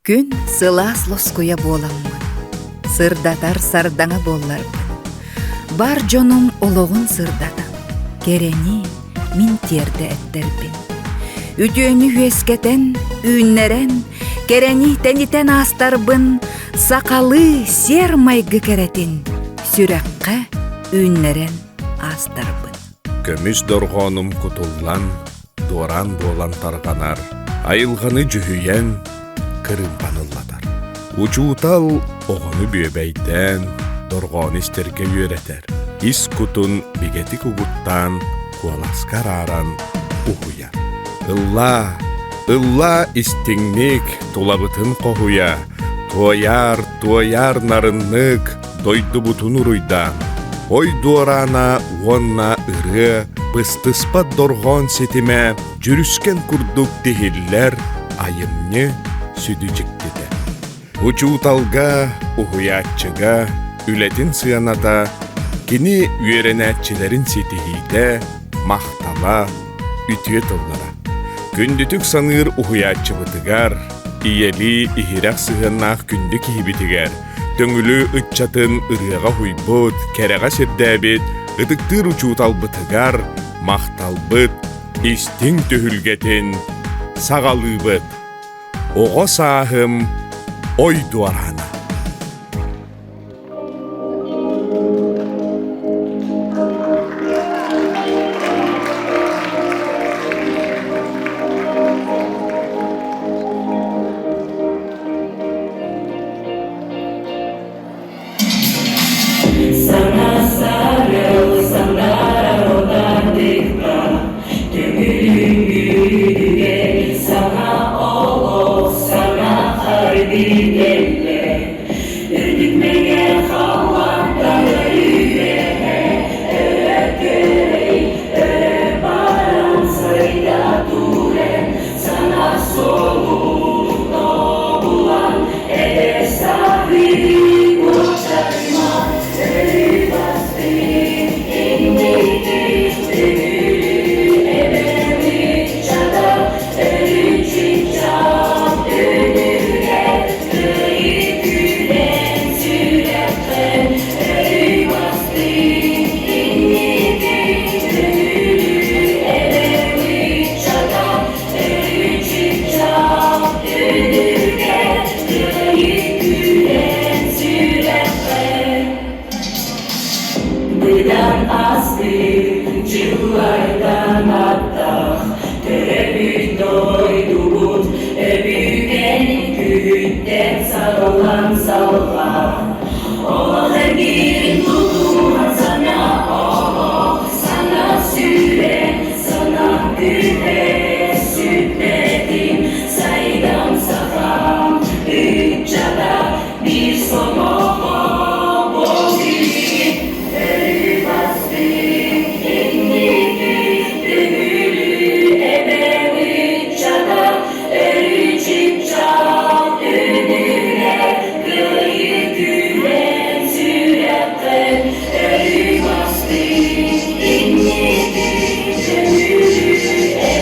Күн сылаас лоскуйа буоламмын, сырдатар сардаҥа буолларбын, бар дьонум олоҕун сырдатан, кэрэни мин тиэрдэ эттэрбин. Үтүөнү үөскэтэн, үүннэрэн, кэрэни тэнитэн аастарбын, сахалыы сиэр-майгы кэрэтин сүрэххэ үүннэрэн аастарбын. Көмүс дорҕоонум кутуллан, дуораан буолан тарҕанар, айылҕаны дьүһүйэн, кырыымпан ыллатар. Учуутал оҕону бүөбэйдээн, дорҕоону истэргэ үөрэтэр, ис кутун бигэтик угуттаан, куоласка арааран уһуйар. Ыллаа, ыллаа истиҥник, тулабытын хоһуйа, туойаар, туойаар нарыннык, дойдубутун уруйдаан, ой дуораана уонна ырыа быстыспат дорҕоон ситимэ дьүрүскэн курдук тиһиллэр айымньы сүдү дьиктитэ. Учууталга, уһуйааччыга үлэтин сыаната, кини үөрэнээччилэрин ситиһиитэ, махтала, үтүө тыллара. Күндүтүк саныыр уһуйааччыбытыгар, ийэлии иһирэх сыһыаннаах күндү киһибитигэр Төҥүлү ыччатын ырыаҕа уһуйбут, кэрэҕэ сирдээбит ытыктыыр учууталбытыгар махталбыт истиҥ түһүлгэтин саҕалыыбыт. Оҕо сааһым ой дуораана. Саҥа сарыал санаарар отардыкка, Төҥүлүҥҥүтүгэр саҥа олох, саҥа хардыы кэллэ. Үрдүк мэҥэ халлаантан өрүһэ, өрө көрөй, өрө баран сайда туран, саҥа суолу тобулан, эдэр сааһыы куочайма, өрүү бастыҥ инники Төҥүлү эбэм ыччата, өрүү чыпчаал үнүргэр, кыайыы күүһүн сүрэххин, өрүү бастыҥ инники Төҥүлү эбэм ыччата, өрүү чыпчаал үнүргэр, кыайыы күүһүн сүрэххин. Быдан ааспыт дьыллардан аттах төрөөбүт дойдубут өбүгэн күһүттэн саҕалан салҕаа. Олох эргиирин тутуһан сана олох, сана сүрэх, сана күүһэ сүппэтин сайдам сахам ыччата биир сомоҕо буолбут. Өрүү бастыҥ инники Төҥүлү эбэм ыччата өрүү чыпчаал үнүрэр кыайыы күүрэн сүрэххин өрүү бастыҥ инники Төҥүлү.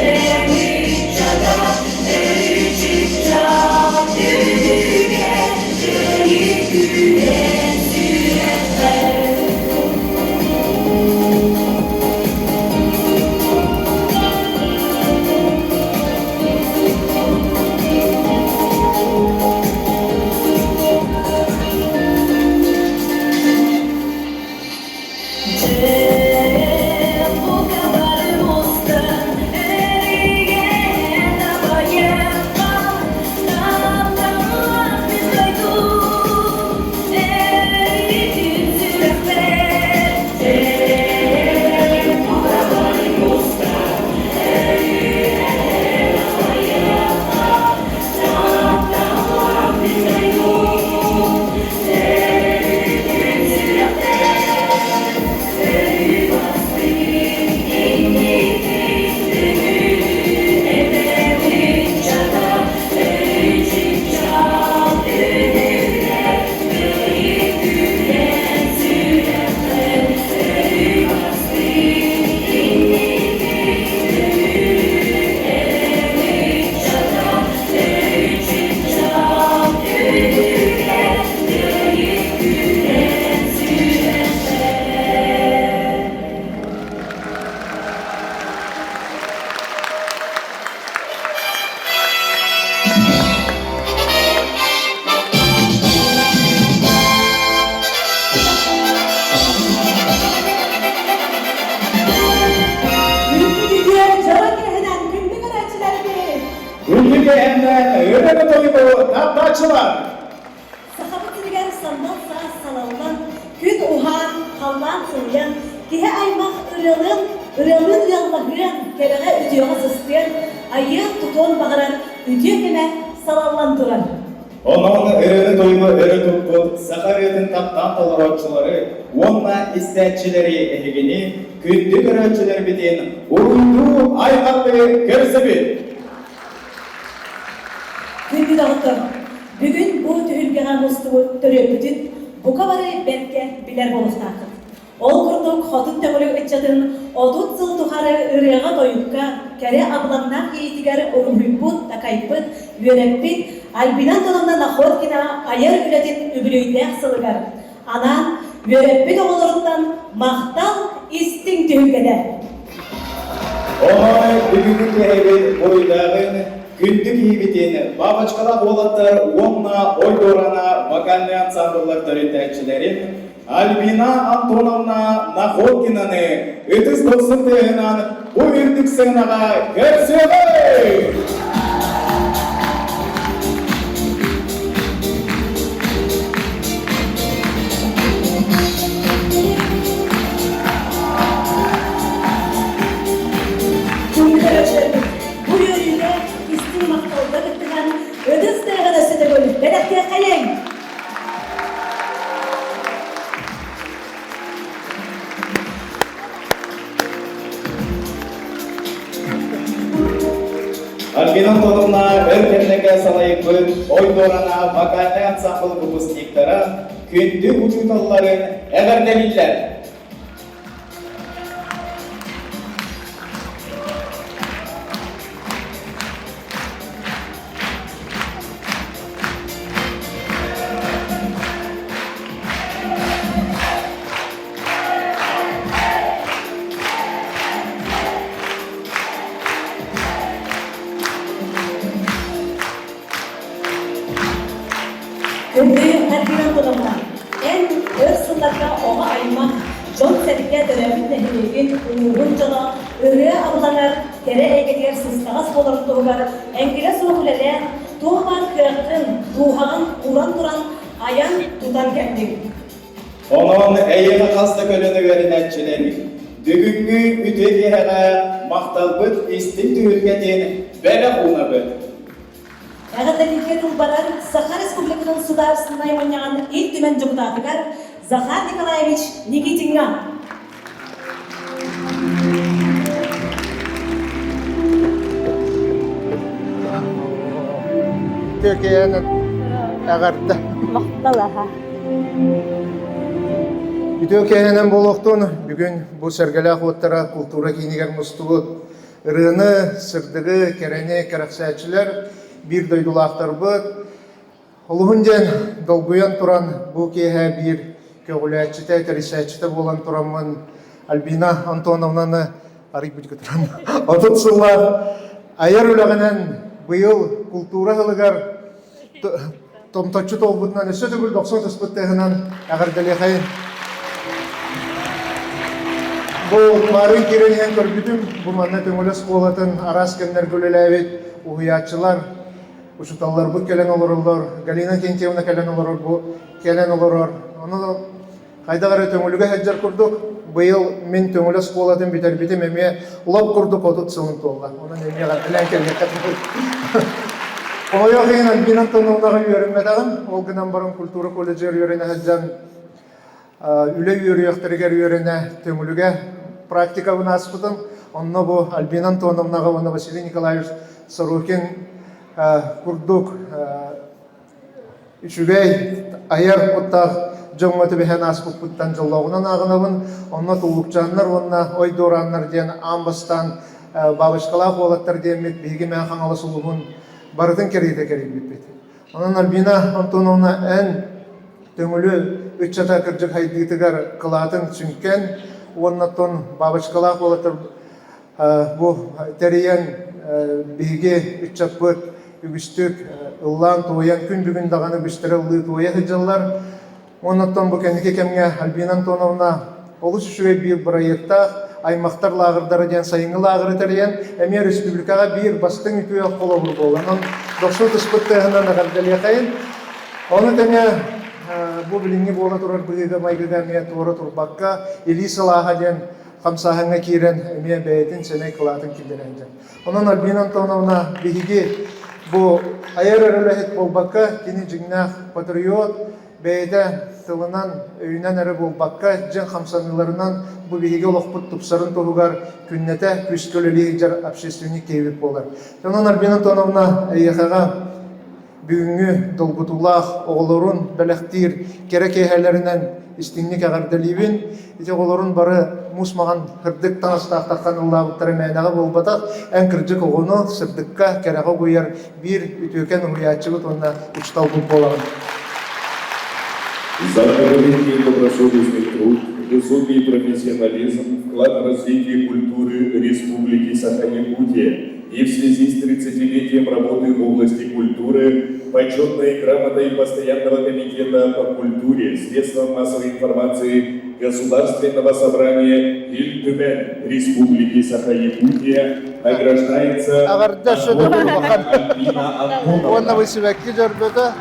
киэһэннээн ырыаны-тойугу таптааччылар! Сахабыт сиригэр сандал саас салаллан, күн уһаан, халлаан сылыйан, киһи аймах ырыалыын, ырыалыын ыаллаһыан, кэрэҕэ үтүөҕэ сыстыан, айыан-тутуон баҕарар үтүө кэмэ салаллан турар. Онон ырыаны-тойугу өрө туппут саха ырыатын таптаан толорооччулары уонна истээччилэри эһигини күндү көрөөччүлэрбитин уруйдуу айхаллыы көрсөбүт! Күндү доҕоттор, бүгүн бу түһүлгэҕэ мустубут төрүөппүтүн бука бары бэркэ билэр буолуохтааххыт. Ол курдук Хотун Төҥүлү ыччатын 30 сыл тухары ырыаҕа-тойукка, кэрэ абылаҥнаах иитигэр уруһуйбут, такайбыт, үөрэппит Альбина Антоновна Находкина айар үлэтин үбүлүөйдээх сылыгар анаан үөрэппит оҕолоруттан махтал истиҥ түһүлгэтэ. Онон бүгүҥҥү киэһэбит буруйдааҕын күндү киһибитин Бабочкалаах уолаттар уонна Ой Дорана вокальнай ансамбллар төрүттээччилэрин Альбина Антоновна Находкинаны ытыс дохсун тыаһынан бу үрдүк сыанаҕа көрсүөҕүҥ! Бу үөрүүгэ истиҥ махталга кыттыһан ытыс тыаһын өссө төгүл бэлэхтиэххэйиҥ! Альбина Антоновна өр кэмнэргэ салайбыт Ой Дуорана вокальнай ансамбл выпускниктара күндү учууталларын эҕэрдэлииллэр! Күндү Альбина Антоновна, эн өр сылларга оҕо аймах, дьон-сэргэ төрөөбүт нэһилиэгин, улууһун дьоно ырыа абылаҥар, кэрэ эйгэтигэр сыстаҕас буоларын туһугар эҥкилэ суох үлэлээн, туох баар кыаххын, дууһаҕын ууран туран айан тутан кэллиҥ. Онон эйиэхэ хас да көлүөнэ үөрэнээччилэрин бүгүҥҥү үтүө киэһэҕэ махталбыт истиҥ түһүлгэтин бэлэх уунабыт. Эҕэрдэлииргэ тылбарар Саха Республикатын Судаарыстыбаннай Мунньаҕын Ил Түмэн дьокутаатыгар Захар Николаевич Никитиҥҥа. Төкөйөнөн эҕэрдэ. Махтал аһа. Үтүө киэһэнэн буолуохтун. Бүгүн бу сэргэлээх уоттара култуура киинигэр мустубут ырыаны, сырдыгы, кэрэни кэрэхсээччилэр, биир дойдулаахтарбыт Олуһун диэн долгуйан туран бу киэһэ биир көҕүлээччитэ, тэрийсээччитэ буолан тураммын Альбина Антоновнаны арыйбыт туран 30 сыллаах айар үлэҕинэн быйыл култуура сылыгар томточчу туолбутунан өссө төгүл дохсун түспүт тыаһынан эҕэрдэлиэхэйин. Бу маарыын киирэн иһэн көрбүтүм, бу манна Төҥүлү оскуолатын араас кэмнэргэ үлэлээбит уһуйааччылар, учууталларбыт кэлэн олороллор, Галина Кентьевна кэлэн олорор, бу кэлэн олорор. Ону хайдах эрэ Төҥүлүгэ сылдьар курдук, быйыл мин Төҥүлү оскуолатын бүтэрбитим эмиэ лоп курдук 30 сылын туолла. Онон эмиэ эҕэрдэлээн кэлиэххэ Хомойуох иһин Альбина Антоновнаҕа үөрэммэтэҕим. Ол гынан баран культура колледжыгар үөрэнэ сылдьан үлэ үөрүйэхтэригэр үөрэнэ Төҥүлүгэ практикабын ааспытым. Онно бу Альбина Антоновнаҕа уонна Василий Николаевич Сорокин курдук үчүгэй айар куттаах дьоҥҥо түбэһэн ааспыппыттан дьоллооҕунан ааҕынабын. Онно Туллукчааннар уонна Ой Дуорааннар диэн аан бастаан бабочкалаах уолаттар диэммит биһиги Мэҥэ Хаҥалас улууһун барытын кэриэтэ кэрийбиппит. Онон Альбина Антоновна эн Төҥүлү ыччата кырдьык хайдыытыгар кылаатын сүҥкэн уонна оттон бабочкалаах уолаттар бу тэрийэн биһиги ыччаппыт үгүстүк ыллаан-туойан күн бүгүн даҕаны үгүстэрэ ыллыы-туойа сылдьаллар. Уонна оттон бу кэнники кэмҥэ Альбина Антоновна олус үчүгэй биир бырайыактаах. аймахтар лааҕырдара диэн сайыҥҥы лааҕыры тэрийэн, эмиэ республикаҕа биир бастыҥ үтүө холобур буолла. Онон дохсун ытыспыт тыаһынан эҕэрдэлиэхэйин. Ону тэҥэ бу билиҥҥи буола турар быһыыга-майгыга эмиэ туора турбакка, илии сылааһа диэн хамсааһыҥҥа киирэн эмиэ бэйэтин сэмэй кылаатын киллэрэн дьон. Онон Альбина Антоновна биһиги бу айар үлэһит буолбакка, кини дьиҥнээх патриот, бэйэтэ тылынан, өйүнэн эрэ буолбакка, дьиҥ хамсаныыларынан бу биһиги олохпут тупсарын туһугар күннэтэ күүскэ үлэлии сылдьар общественник киһибит буолар. Онон Альбина Антоновна эйиэхэҕэ бүгүҥҥү долгутуулаах оҕолорун бэлэхтиир кэрэ киэһэлэринэн истиҥник эҕэрдэлиибин. Ити оҕолорун бары муус маҕан сырдык таҥастаахтартан ыллаабыттара мээнэҕэ буолбатах. Эн кырдьык оҕону сырдыкка, кэрэҕэ угуйар биир үтүөкэн уһуйааччыбыт уонна учууталбыт буолаҕын. За многолетний добросовестный труд, высокий профессионализм, вклад в развитие культуры Республики Саха-Якутия и в связи с 30-летием работы в области культуры почетной грамотой Постоянного комитета по культуре, средствам массовой информации Государственного собрания Ил Республики Саха-Якутия награждается Альбина Антонова. Уонна вы сибэкки дьөрбөтө.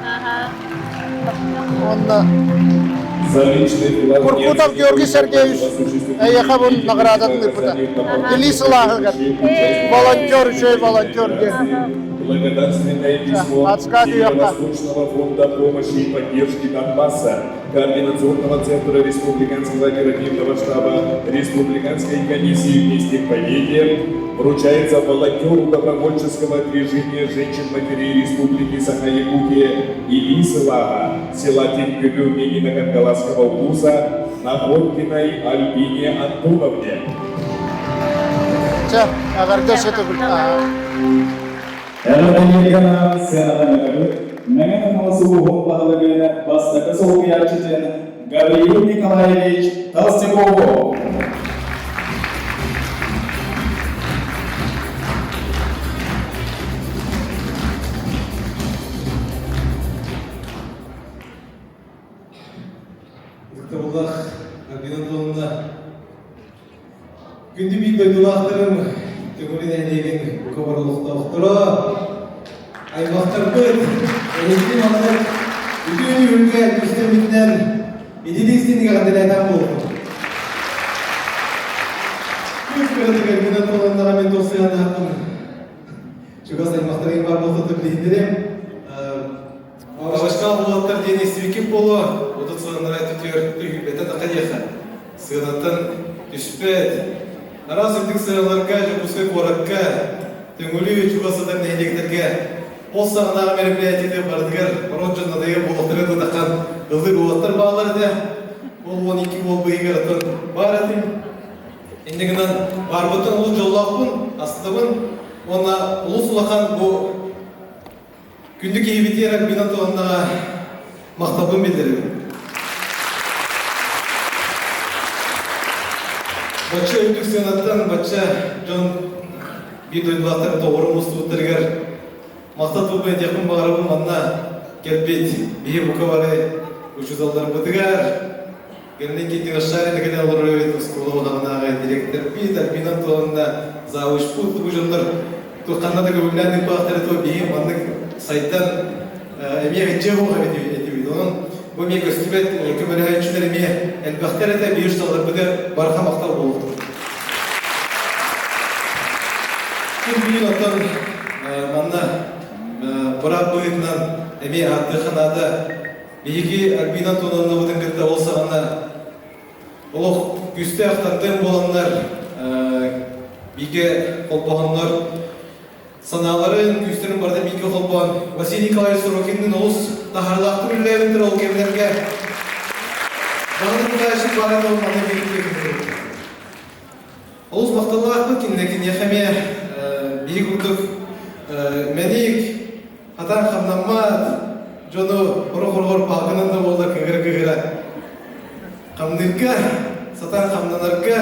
Уонна Куркутов Георгий Сергеевич эйиэхэ бу наҕараадатын ыыппыта. Илии сылааһыгар. Волонтер, үчүгэй волонтер диэн. Благодарственное письмо Северо-Восточного фонда помощи и поддержки Донбасса, Координационного центра Республиканского оперативного штаба Республиканской комиссии «Вместе к победе» вручается волонтеру добровольческого движения женщин-матерей Республики Саха-Якутия Илисы Лага, села Тинкүлү Ленина-Кангаласского улуса Находкиной Альбине Антоновне. Чэ, эҕэрдэ сөтөгүл. Эҕэрдэлииргэ сыанаҕа ыҥырабыт Мэҥэ Хаҥалас улууһун баһылыгын бастакы солбуйааччытын Гавриил Николаевич Толстякову. Ытыктабыллаах Альбина Антоновна, күндү биир дойдулаахтарым, Төҥүлү нэһилиэгин бука бары олохтоохторо, аймахтарбыт, эһигини маннык үтүө түһүлгэ түстэммитинэн итини истиҥник эҕэрдэлээтэх буолуохпут. Күс кыратык Альбина Антоновнаҕа мин туох сыһыаннаахпын чугас аймахтарым баар буолтатын билиһиннэриэм. Бабочкаах уолаттар диэн истибиккит буолуо, 30 сылыннара түтүөр түһүүбэтэ такайыаха. Сыанаттан түспэт. Араас үрдүк сыаналарга Дьокуускай куоракка, Төҥүлү чугас сытар нэһилиэктэргэ ол саҕанааҕы мероприятиеты барытыгар норуот дьон надайа буолуохтарын тутахан ыллыыр уолаттар бааллар этэ. Ол 12 уол быыһыгар оттон баар этим. Инньэ гынан баарбыттан олус дьоллоохпун, астынабын уонна олус улахан бу Күндү киһибитигэр Альбина Антоновнаҕа махталбын биллэрэбин. Бачча үрдүк сыанаттан бачча дьон биир дойдулаахтарын тоҕору мустубуттарыгар махтал тылбын этиэхпин баҕарабын манна кэлбит биһи бука бары учууталларбытыгар Геннадий Китинашарин кэлэн олорор эбит оскуола улаҕанааҕы директорбит Альбина Антоновна завучпут бу дьоннор туохханна да көбүлээн ыыппаахтара туо биһи маннык сайдан эмиэ ычча буох эбит этибит онон бу эмиэ көстүбэт көмөлөһөөччүлэр эмиэ элбэхтэр этэ биир учууталларбытыгар барҕа махтал буолуохтун Күн бүгүн оттон манна быраап быһыытынан эмиэ ааттыахха наада Биһиги Альбина Антоновнабытын кытта ол саҕана олох күүстээх тандем буоланнар, бииргэ холбоһоннор санааларын, күүстэрин барыта бииргэ холбоон Василий Николаевич Сорокинныын олус таһаарыылаахтык үлэлээбиттэр ол кэмнэргэ. Баҕа Николаевич баарын ол манна бииргэ Олус махталлаахпыт кинилэр киниэхэ эмиэ биһи курдук мэник, хатан хамнаммат дьону орох-ороҕор палканан да буоллар кыһыра-кыһыра хамныырга, сатаан хамнанарга,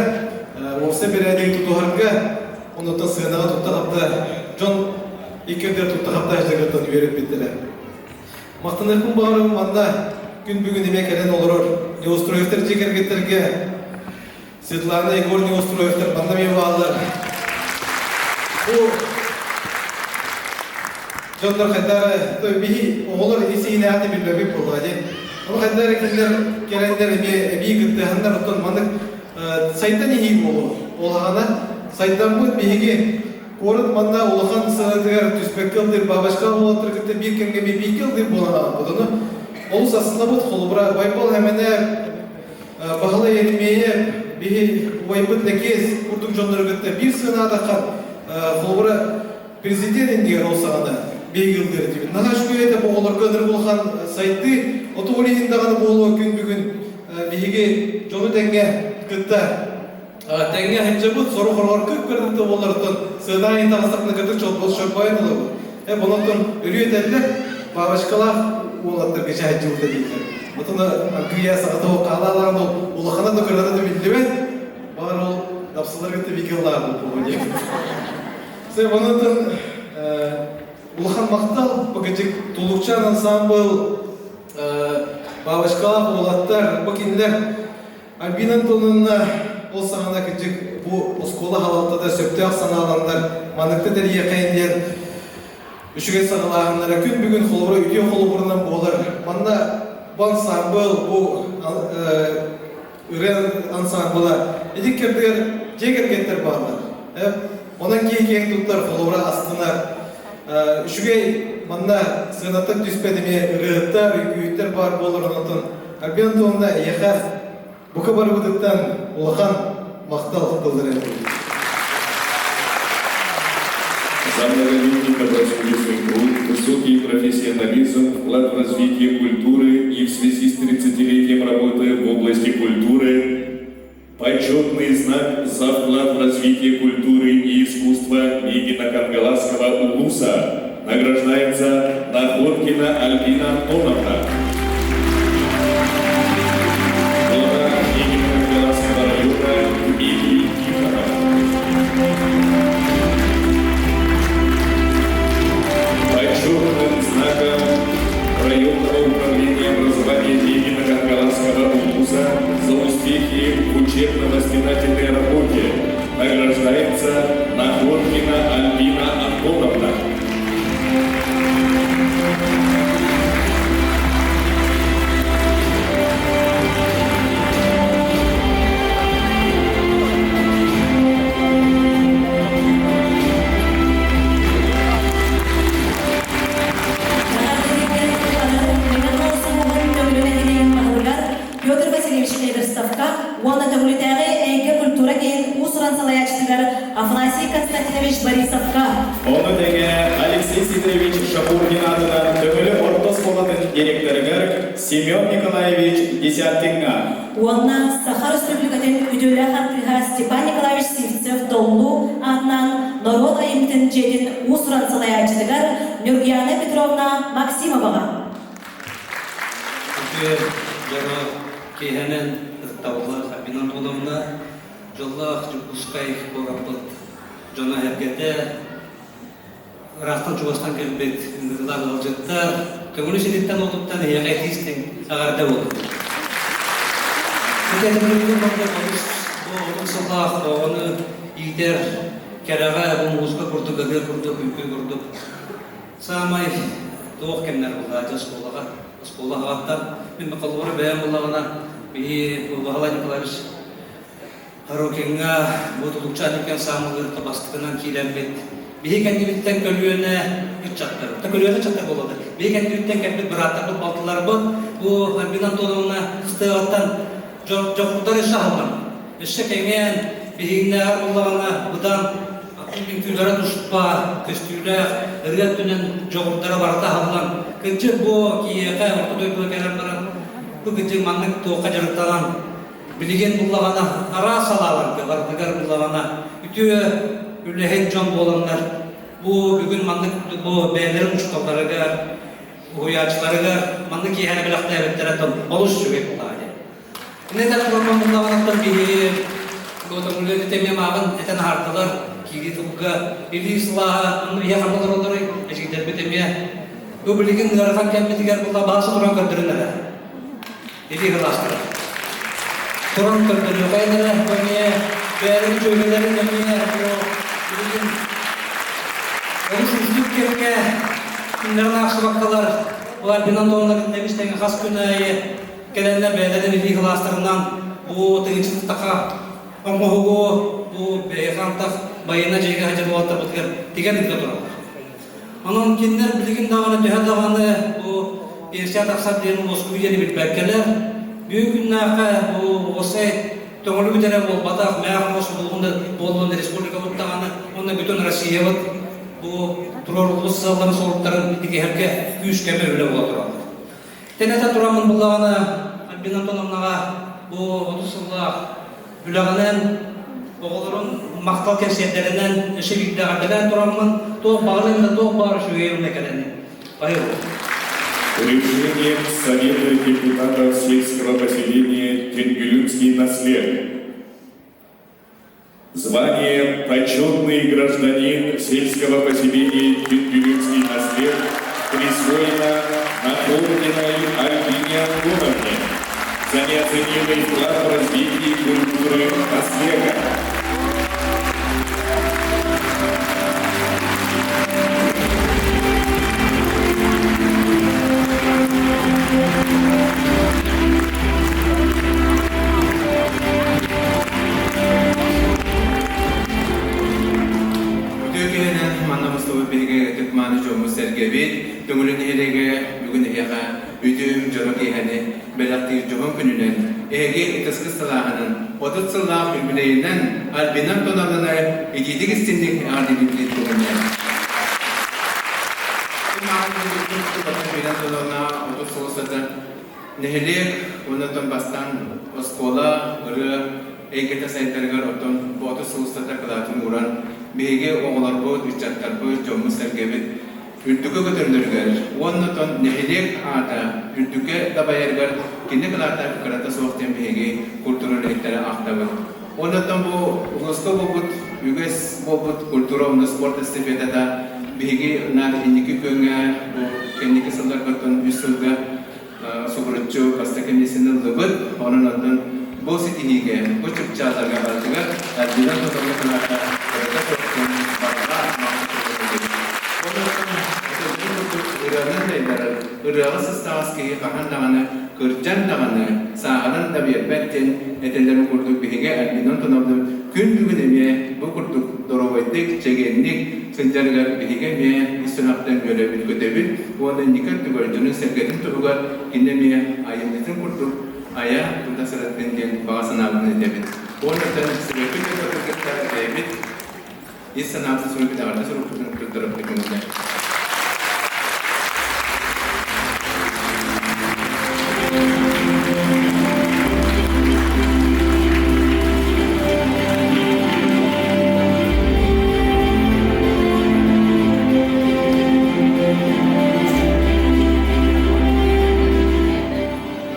уопсай бэрээдэги тутуһарга, оннуттан сыанаҕа тутта-хапта дьон икки ардыгар тутта-хапта сылдьаргыттан үөрэппиттэрэ. Махтаныахпын баҕарабын манна күн бүгүн эмиэ кэлэн олорор Неустроевтар дьиэ кэргэттэргэ. Светлана Егор Неустроевтар манна эмиэ бааллар. Бу дьоннор хайдары биһи оҕолор ис иһинээҕи билбэппит буоллаҕа дии. Ону хайдары кинилэр кэлэннэр эмиэ эбии кыттыһаннар оттон маннык сайдан иһии буолуо. Ол аҕана сайдаммыт биһиги куорат манна улахан сыанатыгар түспэккэ ылдыыр бабочка уолаттары кытта биир кэмҥэ бииргэ ылдыыр буолан хаалбыт. Ону олус астынабыт холобура Байбал Хэмэнэ Баһылай Еремеев биһи убайбыт Лэкиэс курдук дьоннору кытта биир сыанаатахха холобура президент иннигэр ол саҕана биһиги ыллыыр этибит. Наһаа үчүгэй этэ бу оҕолорго ынырык улахан сайдыы оту ол иһин даҕаны буолуо күн бүгүн биһиги дьону тэҥҥэ кытта тэҥҥэ сылдьабыт сорох ороҕор кып-кырдыкта буолларыттан сыанаайын таҕыстахпына кытык чолбос чорбойон ылабыт. Э онон өрүү этэллэр бабочкалаах уолаттарга чаһыдьыбыта дииллэр. Отон аргыйа саҕата ол хаалаалаан ол улахана да кырата да биллибэт. Баҕар ол дапсылар кытта викеллаах буолуо диэн. Сэ онон улахан махтал бу Тулукчаан ансаамбыл бабочкалаах уолаттар бу кинилэр Альбина Антоновна ол саҕана кырдьык бу оскуола халалтата сөптөөх санааланнар манныкта тэрийиэххэйин диэн үчүгэй саҕалааһыннара күн бүгүн холобура үтүө холобурунан буолар. Манна бу ансаамбыл, бу ырыа ансаамбыла ити кэрдигэр дьиэ кэргэттэр бааллар. Онон киһи киэҥ туттар, холобура астынар. Үчүгэй манна сыанаттан түспэт эмиэ ырыаһыттар, үҥкүүһүттэр баар буолар онтон Альбина Антоновна эйиэхэ бука барыбытыттан улахан махтал тылларын этэбит. За многолетний добросовестный труд, высокий профессионализм, вклад в развитие культуры и в связи с 30-летием работы в области культуры почетный знак за вклад в развитие культуры и искусства Мегино-Кангаласского улуса награждается Находкина Альбина Антоновна. Глава Мегино-Кангаласского района Дмитрий Тихонов. Почетным знаком районного управления образования Мегино-Кангаласского улуса за успехи в учебно-воспитательной работе награждается Находкина Альбина Антоновна. Петр Васильевич Эверстовка уонна Төҥүлүтээҕи эйгэ культура киин уус-уран салайааччытыгар Афанасий Константинович Борисовка. Ону тэҥэ Алексей Сидорович Шапургин аатынан Төҥүлү орто оскуолатын директорыгар Семен Николаевич Десяткиҥҥа. Уонна Саха Республикатын үтүөлээх артыыһа Степан Николаевич Сивцев-Доллу аатынан норуот айымньытын дьиэтин уус-уран салайааччытыгар Нюргияна Петровна Максимоваҕа. Үтүө дьоро киэһэнэн ытыктабыллаах Альбина Антоновна, дьоллоох Дьокуускай куораппыт дьоно-сэргэтэ, ыраахтан-чугастан кэлбит ыҥырыылаах ыалдьыттар, көҥүлү сириттэн-уотуттан эһиэхэ итии-истиҥ эҕэрдэ буоллун. Ити курдук олус бу ордук сыллаах оҕону иитэр кэрэҕэ бу музыка курдук, ырыа курдук, үҥкүү курдук Саамай туох кэмнэр буллааччы оскуолаҕа, оскуола аҕаттан мин холобура бэйэм буллаҕына биһи Баһылай Николаевич Сорокиҥҥа бу Тулукчаан үкэн саамылыырга бастакынан киирэммит биһи кэннибиттэн көлүөнэ ыччаттар, көлүөнэ ыччаттар буоллар, биһи кэннибиттэн кэлбит бырааттарбыт, балтыларбыт бу Альбина Антоновна кыстыаҕыттан дьохтор өссө аһыллан, өссө кэҥээн, биһигиннээҕэр буоллаҕына быдан үҥкүүлэрэ туспа, көстүүлээх, ырыа өттүнэн дьоҕурдара барыта аһыллан, кырдьык бу киһиэхэ орто дойдуга кэлэн баран, бу кырдьык маннык туохха дьарыктанан, билигин буллаҕына араас салааларга барытыгар буллаҕына үтүө үлэһит дьон буоланнар, бу бүгүн маннык бу бэйэлэрин учууталларыгар, уһуйааччыларыгар маннык киэһэни бэлэхтээбиттэрэ олус үчүгэй буоллаҕа диэн. Иннэтэ турмаммыннаҕыттан биһиги Готомулет эмиэ мааҕын этэн аһардылар киирии тылга илии сылааһа онно ийэ ханна олороллорой эдьиийдэрбит эмиэ бу билигин ыарахан кэммитигэр була бааса туран көрдөрүн эрэ илии сылаастара. Туран көрдөрүөххэйин эрэ бу эмиэ бэйэлэрин дьүөгэлэрин эмиэ бу билигин олус уустук кэмҥэ күннэрин аахсыбаккалар бу Альбина Антоновна кытта тэҥэ хас күн аайы кэлэннэр бэйэлэрин илии кылаастарынан бу тыынчытыттаха оҥоһугу бу бэйэхантах байыаннай дьайыыга сылдьар уолаттарбытыгар тигэн ыыта тураллар. Онон кинилэр билигин даҕаны төһө даҕаны бу пенсия тахсар диэн уоскуй диэни билбэккэлэр, бүгүн күннээххэ бу уопсай төҥүлүбүт эрэ буолбатах, мээх муос буоллун да буоллун республикабыт даҕаны уонна бүтүн Россиябыт бу туруоруллубут сыалларын-соруктарын итиһэргэ күүс-көмө үлэ буола тураллар. Тэнэтэ тураммын буллаҕына Альбина Антоновнаҕа бу 30 сыллаах үлэҕинэн оҕолорун махтал кэнсиэрдэринэн өссө биирдэ эҕэрдэлээн тураммын туох баҕарыам да туох баар үчүгэйи уонна кэлэни Поехали. Решением Совета депутатов сельского поселения Тенгелюнский наслед. Звание «Почетный гражданин сельского поселения Тенгелюнский наслед» присвоено Находкиной Альбине Антоновне за неоценимый вклад в развитие культуры наслега. Үтүө киһинэн манна мустубут биһиги ытык-мааны дьоммут-сэргэбит, Төҥүлү нэһилиэгэ бүгүн эһиэхэ үтүөм дьоро киэһэни бэлэхтиир дьоһун күнүнэн, эһиги ытыскыс сылааһынан, 30 сыллаах юбилейынан Альбина Антоновнаны итиитик истинник эҕэрдэлиибит көҥүллээн. Альбина Антоновна 30 сыл устата Нэһилиэк уонна оттон бастаан оскуола, ырыа эйгэтэ сайдарыгар оттон Боотур сыл устата кылаатын ууран, биһиги оҕолорбут, ыччаттарбыт, дьоммут-сэргэбит үрдүккэ көтөллөрүгэр уонна оттон нэһилиэк аата үрдүккэ дабайарыгар кини кылаата кырата суох диэн биһиги культура үлэһиттэрэ ахтабыт. Уонна оттон бу улууска буолбут үгэс буолбут культура уонна спорт эстафетата биһиги наар инники күөҥҥэ бу кэнники сылларга оттон үс сылга субуруччу бастакы миэстэни ыллыбыт. Онон оттон бу ситиһиигэ, бу чыпчаалларга барытыгар Альбина Антоновна кылаата кырата суохтун барҕа Онон курдук ырыанан дайдарар, ырыаҕа сыстаҕас киһи хаһан даҕаны кырдьан даҕаны, сааһыран да биэрбэт диэн этэллэрин курдук биһиги Альбина Антоновна күн бүгүн эмиэ бу курдук доруобайдык, чэгиэнник сылдьарыгар биһиги эмиэ ис сүрэхтэн үөрэбит-көтөбүт уонна инники өттүгэр дьонун-сэргэтин туһугар кини эмиэ айымньытын курдук айа тута сырыттын диэн баҕа санаабытын этэбит. Уонна сүрэхпит өтөҕүн кытта бэйэбит ис санаабытын суруйбут эҕэрдэ сурукпутун туттарабыт көҥүлэ.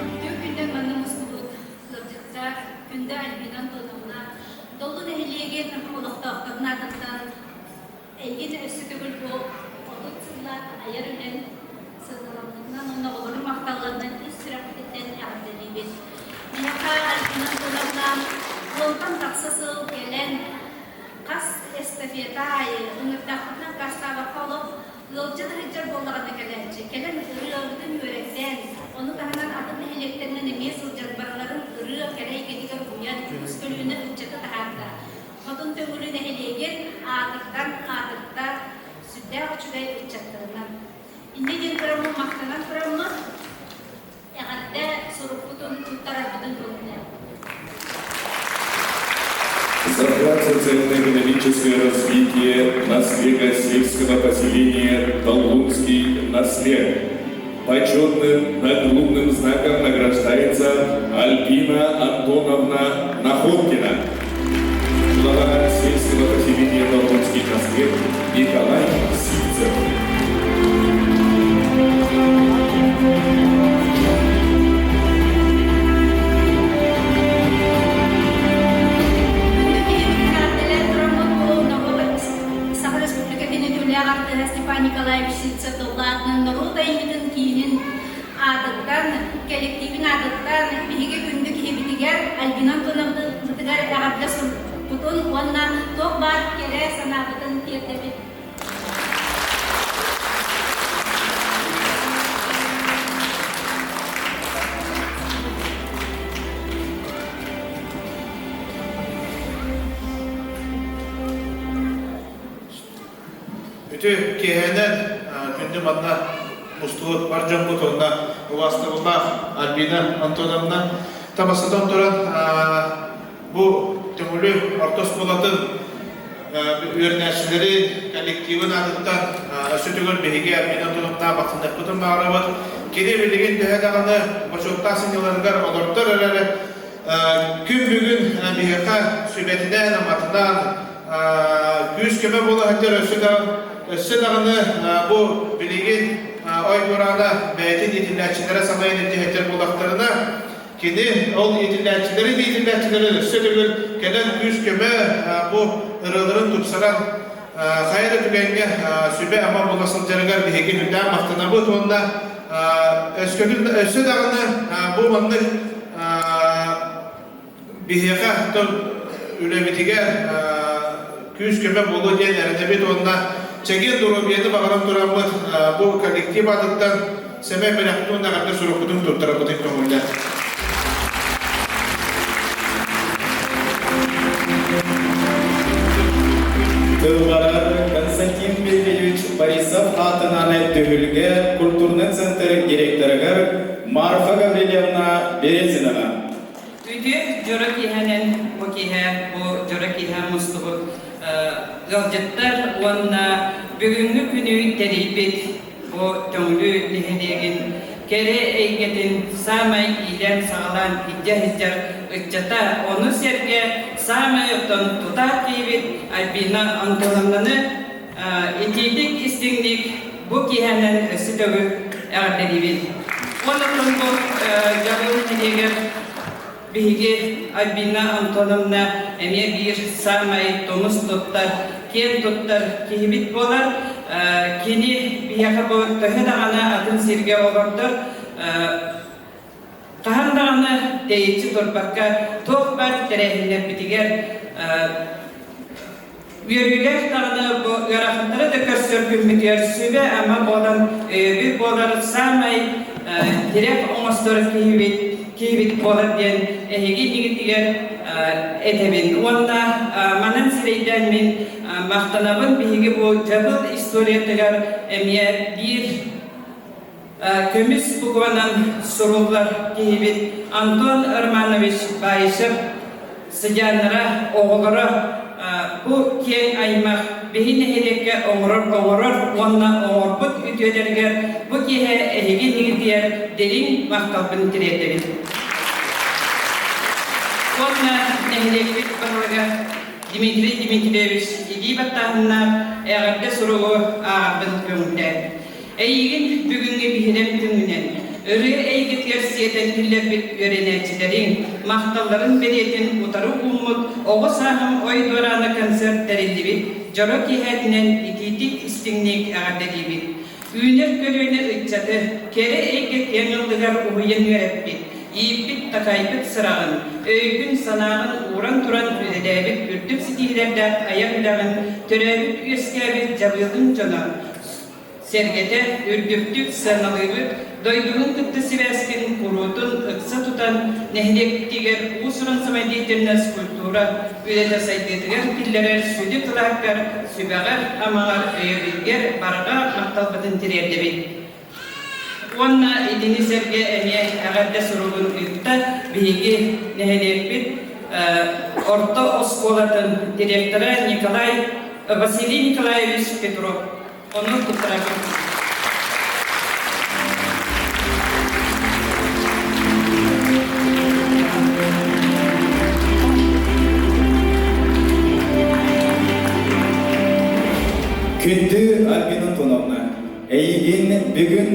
Үтүө күннэр манна мустубут ыалдьыттар, Күндэ Альбина Антоновна, Доллу нэһилиэгин олохтоохторун аатыттан Эйигин өссө төгүл бу 30 сыллаах айар үлэҥ сыаналаммытынан уонна оҕолорум махталларынан ис сүрэхпититтэн эҕэрдэлиибит. Миэхэ Альбина Антоновна уонтан тахса сыл кэлэн хас эстафета аайы ыҥырдахпытына аккаастаабакка олох ыалдьан сылдьар буоллаҕына кэлээччи. Кэлэн ырыабытын үөрэтэн, ону таһынан атын нэһилиэктэринэн эмиэ сылдьан барыларын ырыа кэрэ эйгэтигэр угуйан, үгүс көлүөнэ ыччаты таһаарда. Хотун Төҥүлү нэһилиэгин аатырдан аатырда сүрдээх үчүгэй ыччаттарынан. Инньэ диэн тураммын махтанан тураммын эҕэрдэ сурукпутун туттарарбытын көҥүллээн. За вклад в социально-экономическое развитие наслега сельского поселения Долгунский наслег. Почетным нагрудным знаком награждается Альбина Антоновна Находкина. Глава сельского поселения Долгунский наслег Николай Сивцев. Саха Республикатын үтүөлээх артыыһа Степан Николаевич Сивцев тыллаатынан норуот айымньытын киинин аатыттан, кэллективин аатыттан биһиги күндү киһи киһибитигэр Альбина Антоновнабытыгар эҕэрдэ сурукпутун уонна туох баар кэрэ санаабытын тиэрдэбит. Үтүө киэһэнэн күндү манна мустубут бар дьоммут уонна убаастабыллаах Альбина Антоновна табасытан туран бу Төҥүлү орто оскуолатын үөрэнээччилэрин коллективын аатыттан өссө төгүл биһиги Альбина Антоновна махтаныахпытын баҕарабыт. Кини билигин төһө даҕаны бочуоттаах сынньаларыгар олордор эрээри күн бүгүн биһиэхэ сүбэтинэн-аматынан күүс-көмө буола сылдьар өссө даҕаны өссө даҕаны бу билигин ой дуораана бэйэтин иитиллээччилэрэ салайан илдьэ сылдьар буоллахтарына кини ол иитиллээччилэрин иитиллээччилэрин өссө төгүл кэлэн күүс-көмө бу ырыаларын тупсаран хайа да түгэҥҥэ сүбэ-ама буола сылдьарыгар биһиги үрдээн махтанабыт уонна өскөтүн өссө даҕаны бу маннык биһиэхэ тыл үлэбитигэр күүс-көмө буолуо диэн эрэнэбит уонна чэгиэн доруобуйаны баҕаран тураммыт бу коллектив аатыттан сэмэй бэлэхпит уонна эҕэрдэ сурукпутун туттарарбытын көҥүллээх. Тылларар Константин Дмитриевич Борисов аатынан Түһүлгэ культурный центр директорыгар Марфа Гаврильевна Березинова. Үтүө дьоро киэһэнэн бу киэһэ бу дьоро киэһэ мустубут ыалдьыттар уонна бүгүҥҥү күнү тэрийбит бу Төҥүлү нэһилиэгин кэрэ эйгэтин саамай иилээн-саҕалаан илдьэ сылдьар ыччата, ону сэргэ саамай оттон тутаах киһибит Альбина Антоновнаны итиитик истиҥник бу киэһэнэн өссө төгүл эҕэрдэлиибин. Уонна бу дьабыл нэһилиэгэр биһиги Альбина Антоновна эмиэ биир саамай тумус туттар, киэн туттар киһибит буолар. Кини биһиэхэ бу төһө даҕаны атын сиргэ олордор, хаһан даҕаны тэйиччи турбакка туох баар тэрээһиннэрбитигэр Үөрүүлээх даҕаны бу ыарахаттары да көрсөр күммүтүгэр сүбэ-ама буолан өйөбүл буолар саамай тирэх оҥостор киһибит, киһибит буолар диэн эһиги иннигитигэр этэбин. Уонна манан сирэйдээн мин махтанабын биһиги бу дьабыл историятыгар эмиэ биир Көмүс букванан суруллар киһибит Антон Романович Баишев сыдьааннара, оҕолоро бу киэҥ аймах биһи нэһилиэккэ оҥорор оҥорор уонна оҥорбут үтүөлэригэр бу киэһэ эһиги иннигитигэр дириҥ махталбын тириэрдэбин. Уонна нэһилиэкпит баһылыга Дмитрий Дмитриевич илии баттааһыннаах эҕэрдэ суругу ааҕарбын көҥүллээн. Эйигин бүгүҥҥү биһирэм түҥүнэн, ырыа эйгэтигэр сиэтэн киллэрбит үөрэнээччилэриҥ махталларын бэлиэтин утары ууммут оҕо сааһым ой дуораана концерт тэриллибит дьоро киэһэтинэн итиитик-истиҥник эҕэрдэлиибит. Үүнэр көлүөнэ ыччаты кэрэ эйгэ киэҥ ыллыгар уһуйан үөрэппит, ииппит-такайбыт сыраҕын, өйгүн-санааҕын ууран туран үлэлээбит үрдүк ситиһиилэрдээх айар үлэҕин төрөөбүт-үөскээбит дьабыылыҥ дьоно Сэргэтэ үрдүктүк сыаналыыбыт, дойдугун кытта сибээскин куруутун ыкса тутан, нэһилиэкпитигэр уус-уран самодеятельность культура үлэтэ сайдыытыгар киллэрэр сүдү кылааккар, сүбэҕэр-амаҕар, өйөбүлгэр барҕа махталбытын тириэрдэбит. Уонна итини сэргэ эмиэ эҕэрдэ суругун ыытта биһиги нэһилиэкпит орто оскуолатын директора Николай Василий Николаевич Петров. Онон туттарабын. Күндү Альбина Антоновна, эйигин бүгүн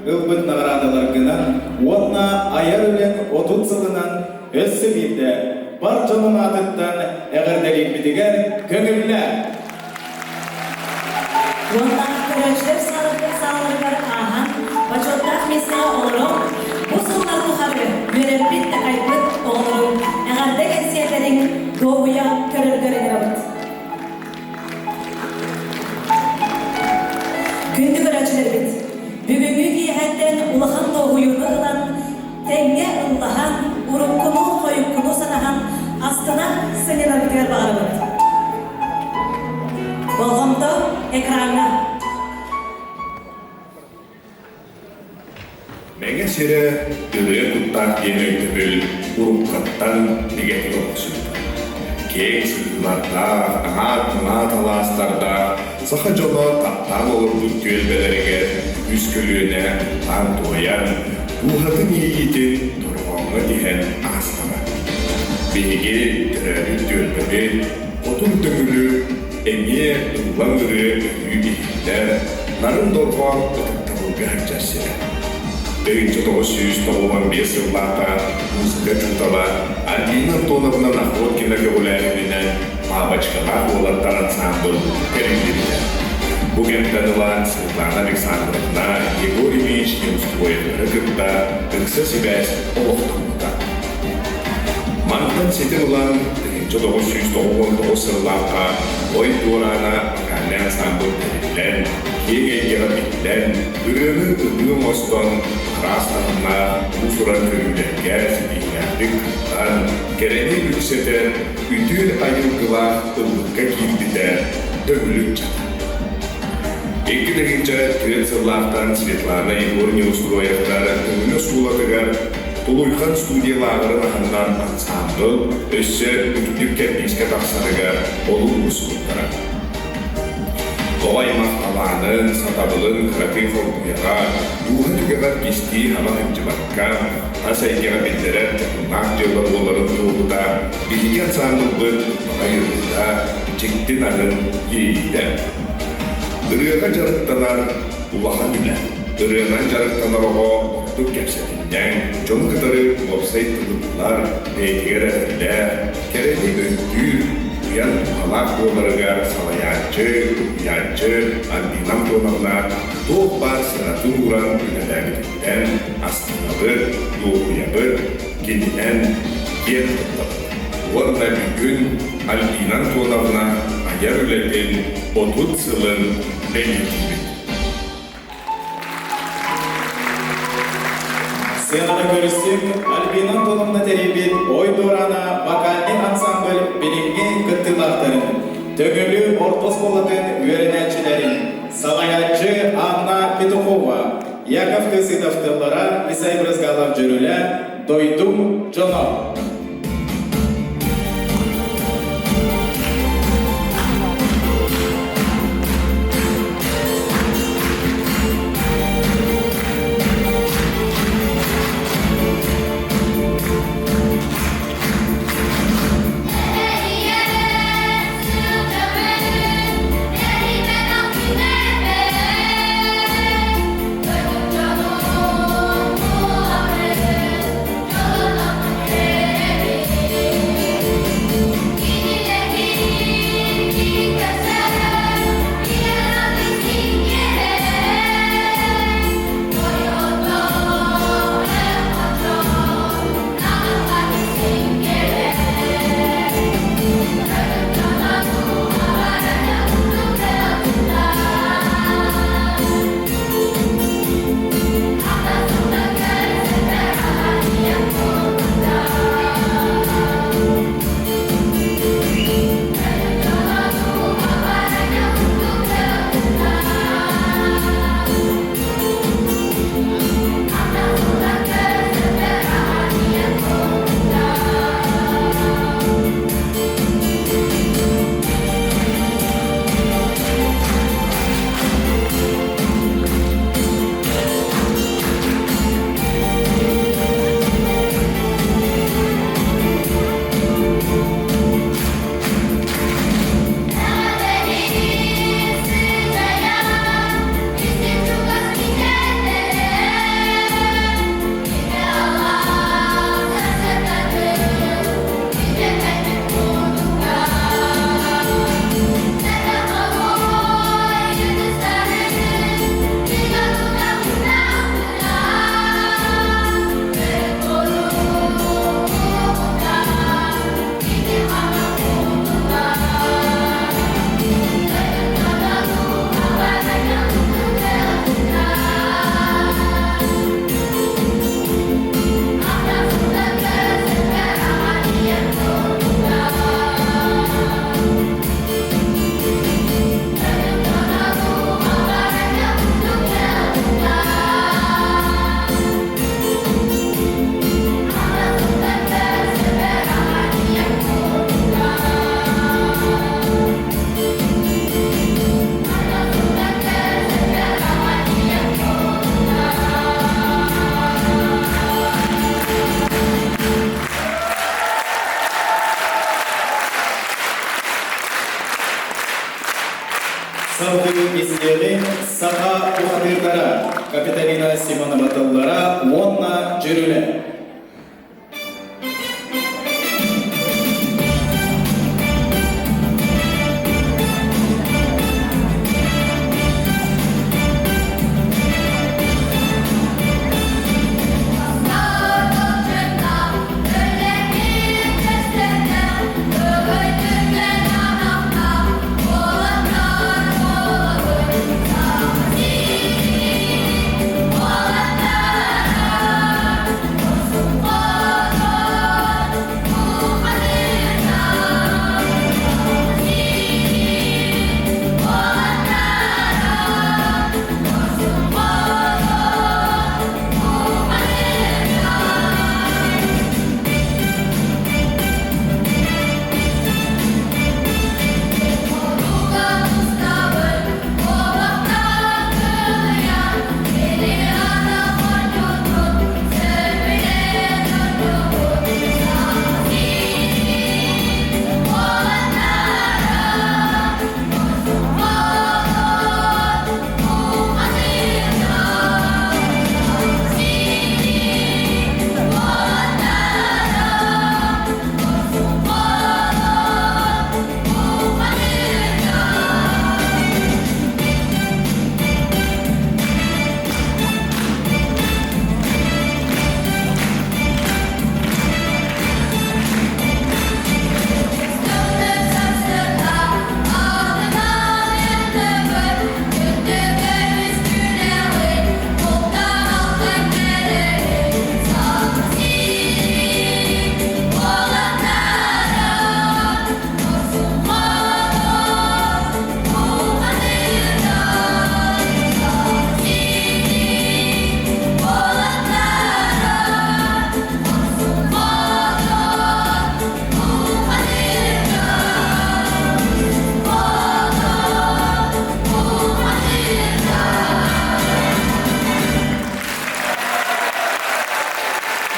ылбыт наҕараадаларгынан уонна айар үлэҥ 30 сылынан өссө биирдэ бар дьонун аатыттан эҕэрдэлиирбитигэр көҥүллээ! Уонна көрөөччүлэр саалаларыгар ааһан, бочуоттаах миэстэҕэ олорон, бу сыллар тухары үөрэппит-такайбыт оҕолорбут. Күндү көрөөччүлэрбит, бүгүҥҥү киэһэттэн улахан дуоһуйууну ылан, тэҥҥэ ыллаһан, уруккуну, хойуккуну санаһан, астына сынньанарбытыгар баҕарабыт. Болҕомто экраҥҥа! Мэҥэ сирэ ырыа куттаах диэн өйдөбүл уруккаттан бигэтик олохсуйда. Киэҥ сыһыылардаах, аҥаат-мыҥаат алаастардаах саха дьоно таптаан олорбут түөлбэлэригэр үгүс көлүөнэ ыллаан-туойан, дууһатын иэйиитин дорҕооҥҥо тиһэн аастаҕа. Биһиги төрөөбүт түөлбэбит Хотун Төҥүлү эмиэ ыллам ырыа өрүү иһиллэр, нарын дорҕоон ытыктабылга сылдьар сирэ. 1995 сыллаахха музыка учуутала Альбина Антоновна Находкина көҕүлээһининэн «Бабочкалаах уолаттар» ансаамбыл тэриллибитэ. Бу кэмтэн ыла Светлана Александровна Егор Ильич Неустроевтары кытта ыкса сибээс олохтоммута. Мантан ситим ылан, 1999 сыллаахха Ой дуораана вокальнай ансаамбыл тэриллэн, киэҥ эйгэҕэ биллэн, ырыаны ылыы оҥостон, араас таһымнаах уус-уран көрүүлэргэ ситиһиилээхтик кыттан, кэрэни үксэтэр үтүө айылгылаах ыллыкка киирбитэ төгүлүк чата. 2004 сыллаахтан Светлана Егор Неустроевтар Төҥүлү оскуолатыгар Тулуйхан студия лааҕырын аһынан ансаамбыл өссө үрдүк кэрдиискэ тахсарыгар олук уурсубуттара. Оҕо аймах талаанын, сатабылын кыракый хоргуйаҕа, дууһа түгэҕэр кистии хаба сылдьыбакка, тас эйгэҕэ биллэрэр дьоһуннаах дьыала буоларын туоһута биһиги ансаамбылбыт баҕа ырыата, дьикти нарын иэйиитэ. Ырыаҕа дьарыктанар улахан үлэ. Ырыанан дьарыктанар оҕо ордук кэпсэтинньэҥ, дьону кытары уопсай тылы булар, бэйэтигэр эрэллээх, кэрэни өйдүүр, уйан туһалаах буоларыгар салайааччы, уһуйааччы Альбина Антоновна туох баар сыратын ууран үлэлээбититтэн астынабыт, дуоһуйабыт, кининэн киэн туттабыт. Уонна бүгүн Альбина Антоновна айар үлэтин 30 сылын бэлиэтиибит. Сыанаҕа көрүстүм Альбина Антоновна тэрийбит Ой Дуораана вокальнай ансамбль билиҥҥи кыттыылаахтарын, Төҥүлү орто оскуолатын үөрэнээччилэрин, салайааччы Анна Петухова, Яков Кысытов тыллара, Исай Брызгалов дьүрүлэ, Дойдум дьоно. Салгыы истиэҕиҥ саха бухатыырдара Капиталина Симонова тыллара уонна дьүрүлэ.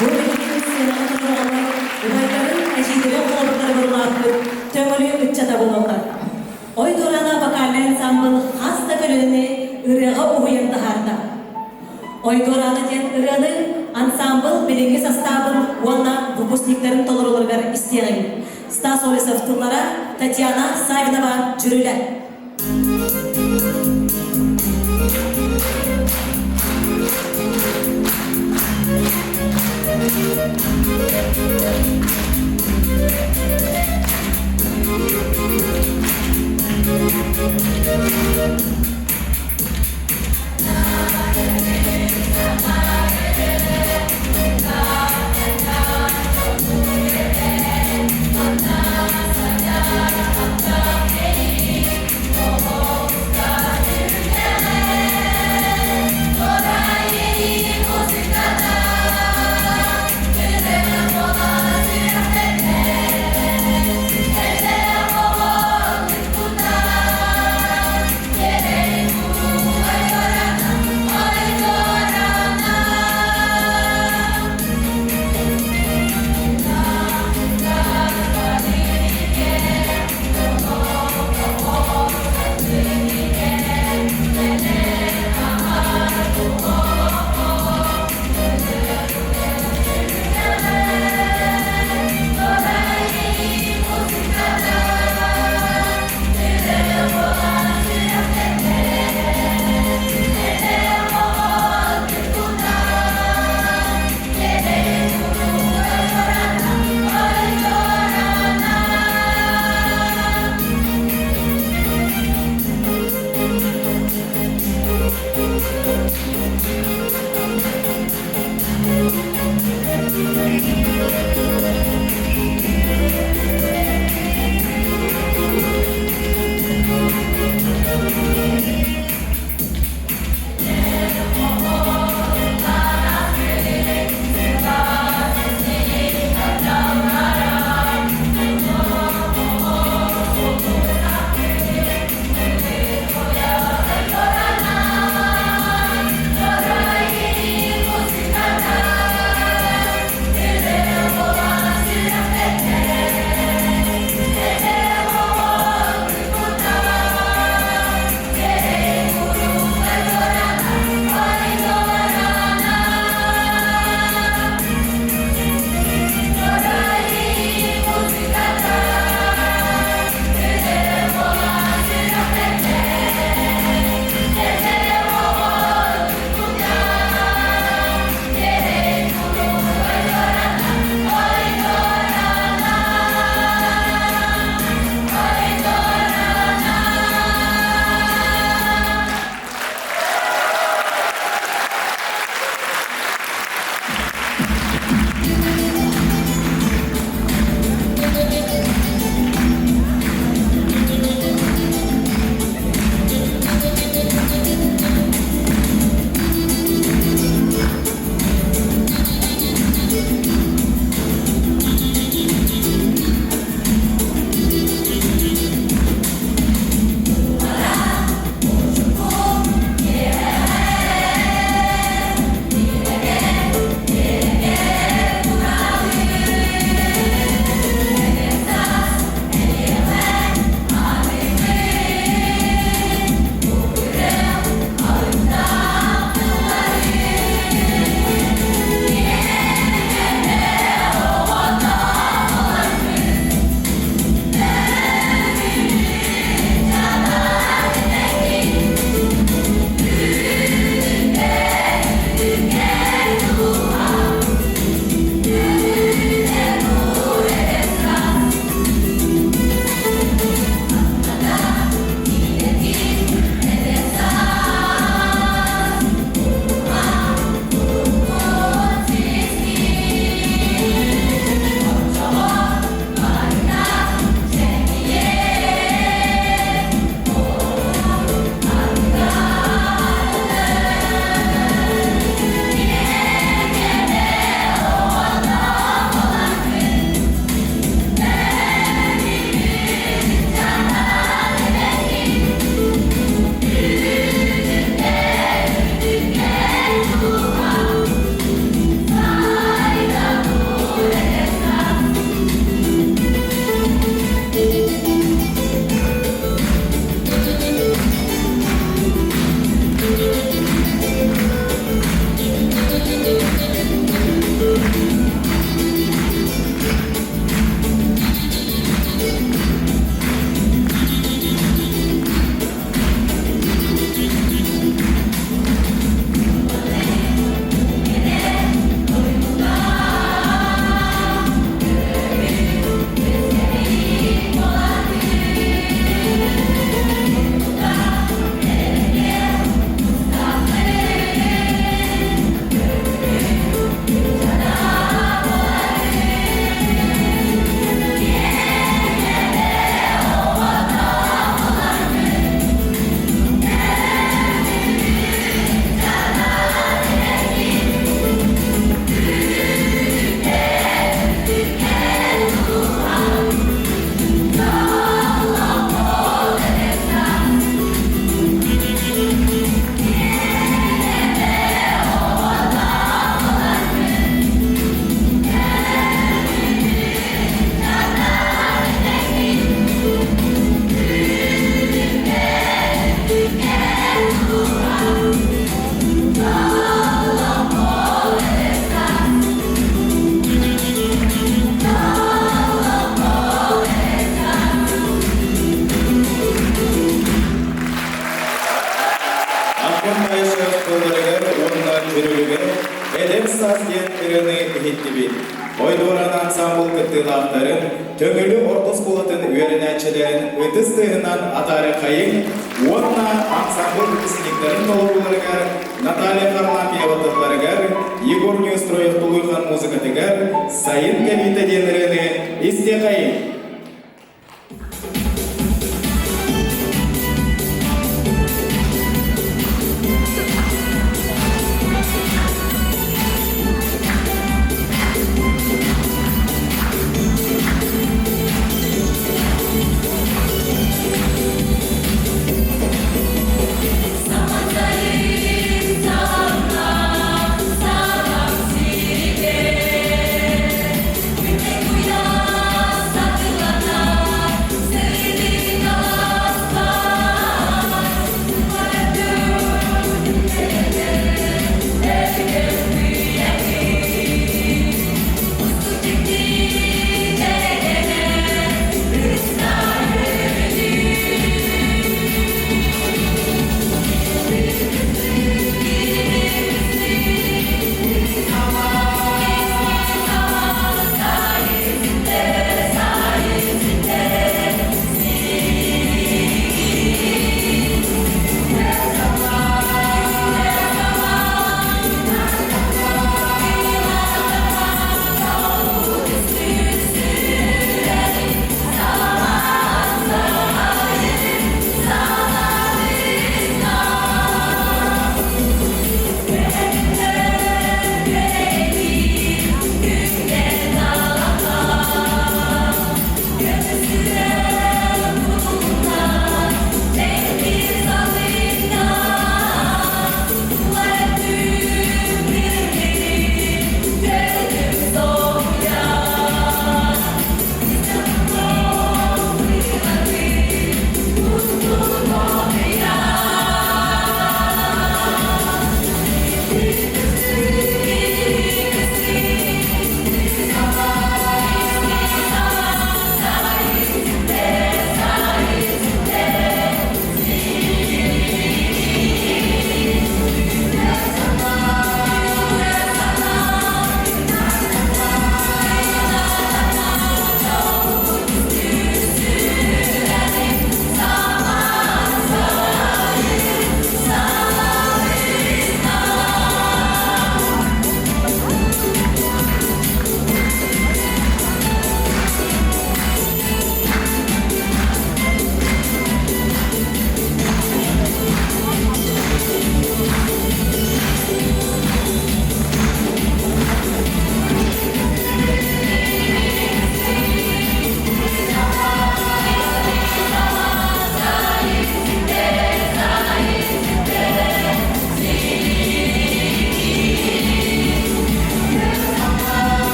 Бу билигин сыанаҕа турар убайдарын, эдьиийдэрин холобурдарыгар улааппыт Төҥүлү ыччата буолаллар. Ой Дорана вокальнай ансамбыл хас да көлүөнэни ырыаҕа уһуйан таһаарда. Ой Дорана диэн ырыаны ансамбыл билиҥҥи састаабын уонна выпускниктарын толоруларыгар истиэҕиҥ. Стас Олесов тыллара Татьяна Савинова дьүрүлэ. Артем Баишев тылларыгар уонна дьүрүлүгэр «Эдэр саас» диэн ырыаны иһиттибит. Ой-дуораан ансаамбыл кыттыылаахтарын, Төҥүлү орто оскуолатын үөрэнээччилэрин ытыс тыаһынан атаарыаххайыҥ уонна ансаамбыл выпускниктарын толорууларыгар Наталья Харлампьева тылларыгар, Егор Неустроев Тулуйхан музыкатыгар «Сайын кэлиитэ» диэн ырыаны истиэхэйиҥ!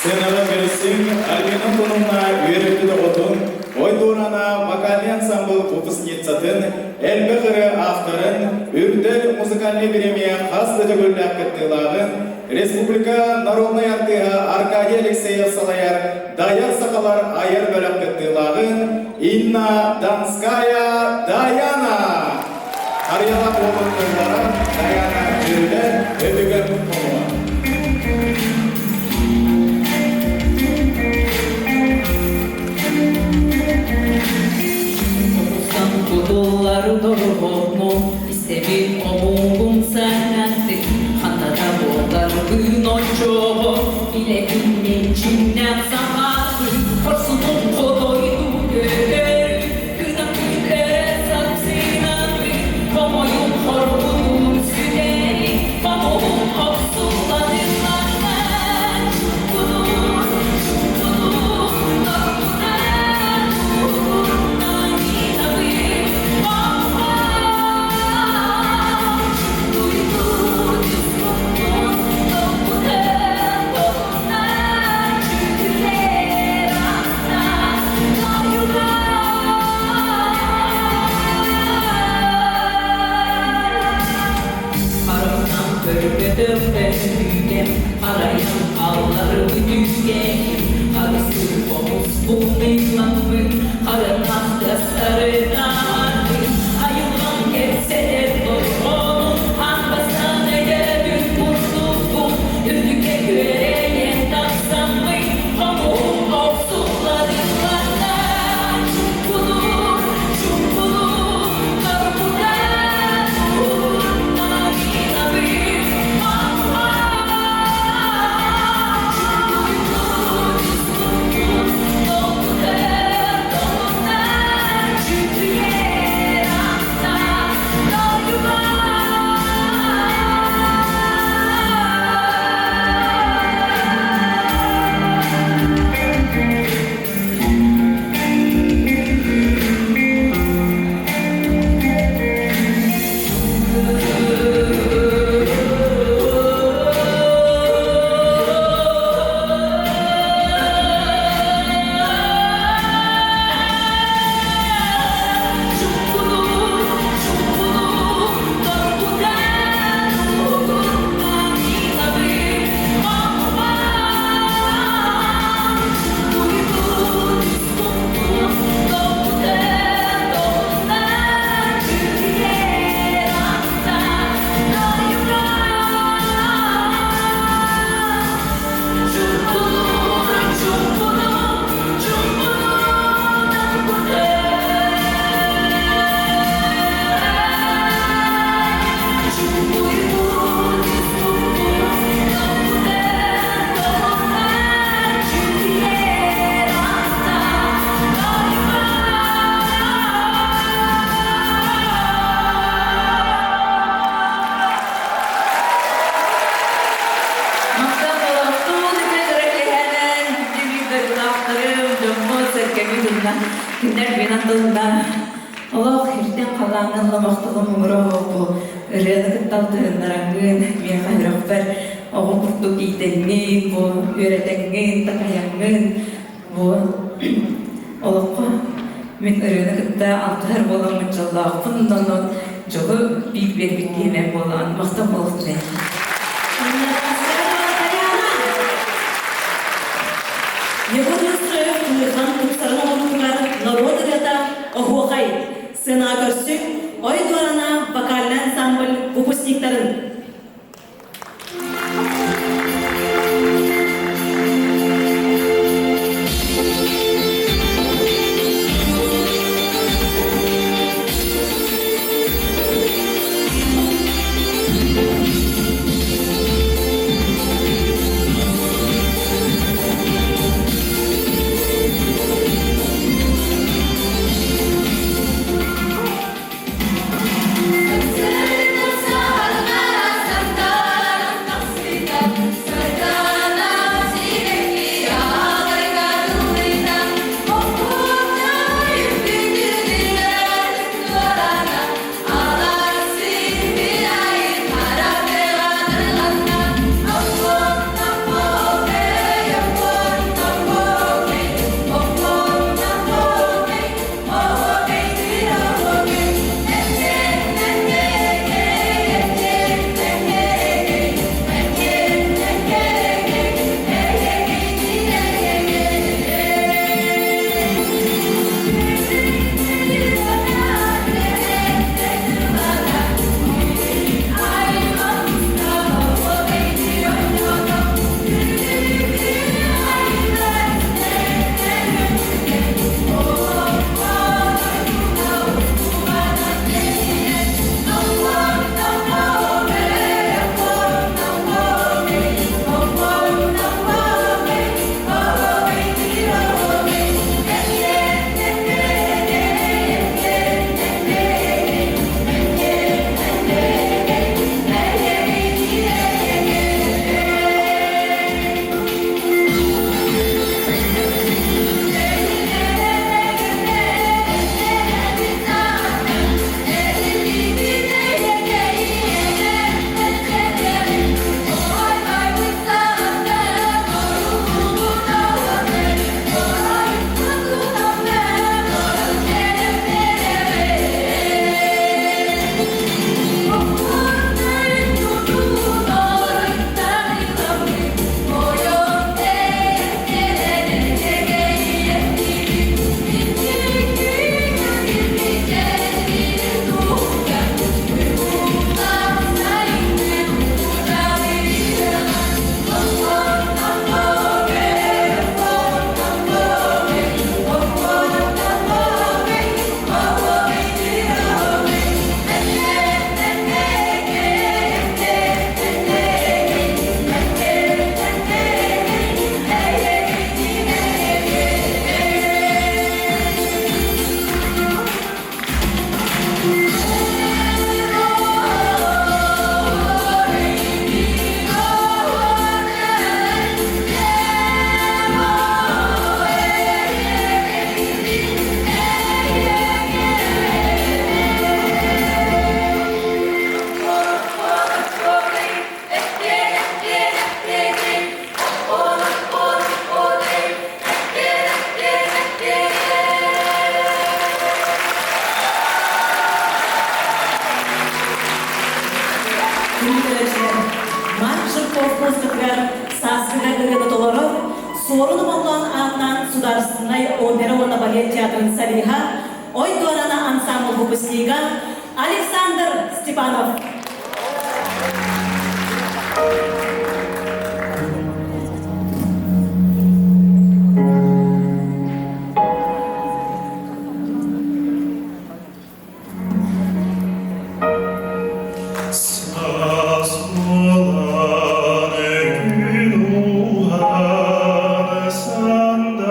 Сыанаҕа көрсүҥ, Альбина Антоновна үөрүүтүн оҕотун, Ой-Дуорана вокальный ансамбл выпускницатын, элбэх ырыа авторын, Үрдэл музыкальнай бириэмийэ хас да төгүллээх кыттыылааҕын, республика народнай артыыһа Аркадий Алексеев салайар Дайар сахалар айар бөлөх кыттыылааҕын Инна Донская Даяна! Харыйалаах уолун тыллара Даяна Дьүрүлэ өтүгэр хомула. Кутуллар дорҕоону истэбин омугум саҥатын ханна да буолларбын оччоҕо илэтин мин чиҥнээх сахабын хорсунум хотойду көтөрү кынаккын эрэ сапсынабын хомойум хоргуту. Көтөхпөтүгем Арайан аллары бүтүгем Харысыр хомуспун ылламмын Харынах тастарынан Айылҕам кэпсэтэр дорҕоонун Аан бастаан өйдөөбүт курдукпун Үрдүккэ күөрэйэн тахсаммын Хомуһум охсулларылларда Чуҥкунуур, чуҥкунуур Доргутар уһуннарыынабын Чуҥкуйбут устукпун Долгутар, долгутар Чүчүйэр ахта Дойдубар. Чуҥкунуур, чуҥкунуур, доргутар уһугуннарыынабын Чуҥкуйбут устукпун долгутар, долгутар дьүрүһүйэр ахта дойдубар. Чуҥкунуур, чуҥкунуур, чуҥкунуур доргутар. Чуҥкуйбут устукпун долгутар, долгутар дьүрүһүйэр ахта дойдубар. Махтал олохтуун үтүө киһэнэн күндү дойдулаахтарым, дьоммут, сэргэбит уонна кинилэр мин аттылынан олох иртэн халаанын ломохтолум муҥура бу ырыаны кытта алтыһыннараҥҥын, миэхэ үрэхпэр оҕо курдук иитэҥҥин, бу үөрэтэҥҥин, такайаҥҥын, бу олоххо мин ырыаны кытта алтыһар буоламмын дьоллоохпун, онон дьолу биир биэрбит киһинэн буолаҕын махтал буолуохтун. Егор Неустроев Тыырхан тупсаран оҥорбутугар норуот ырыата Оһуохай сценаҕа көрсүҥ, Ой дуорана вокальнай ансамбль выпускниктарын. Саргы Күндү көрөөччүлэр, Марк Жирков музыкатыгар сааскыга ырыаны толорор Суорун Омоллоон аатынан Судаарыстыбаннай опера уонна балет театрын солиһа, Ой Дуорана ансамбль выпускнига Александр Степанов. Саас буолан күн уһаан сандаран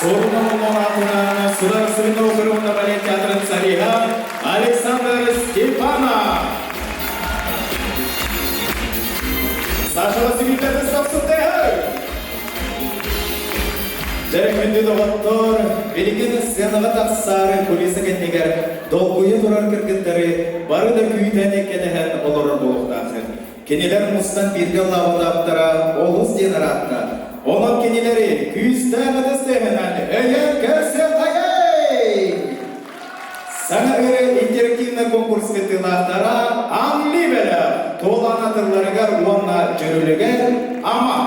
Суоруман аатынан Сударственного оперного балет театрын солиһа Александр Степанов. Саша Васильевна Сапсытыһы! Дьэ, күндү доҕоттор, билигин сценаҕа тахсаары кулиса кэннигэр долгуйа турар кыргыттары бары да күүтэн кэтэһэн олорор буолуохтааххыт. Кинилэр мустан бииргэ ыллаабатаахтара олус диэн ыраатта. Онон кинилэри күүстээх ытыс тыаһынан өйөөн көрсүөххэйэй! Саҥа ырыа интерактивнай конкурс кыттыылаахтара Амли бэлэх туолаан атылларыгар уонна дьөрүлүгэр Ама!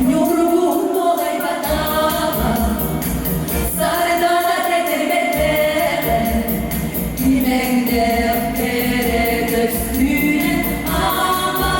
Ньургуһун туолайбатаҕа, Сардаана тэтэрбэтэҕэ, Имэҥнээх кэрэ көстүүнэн Ама.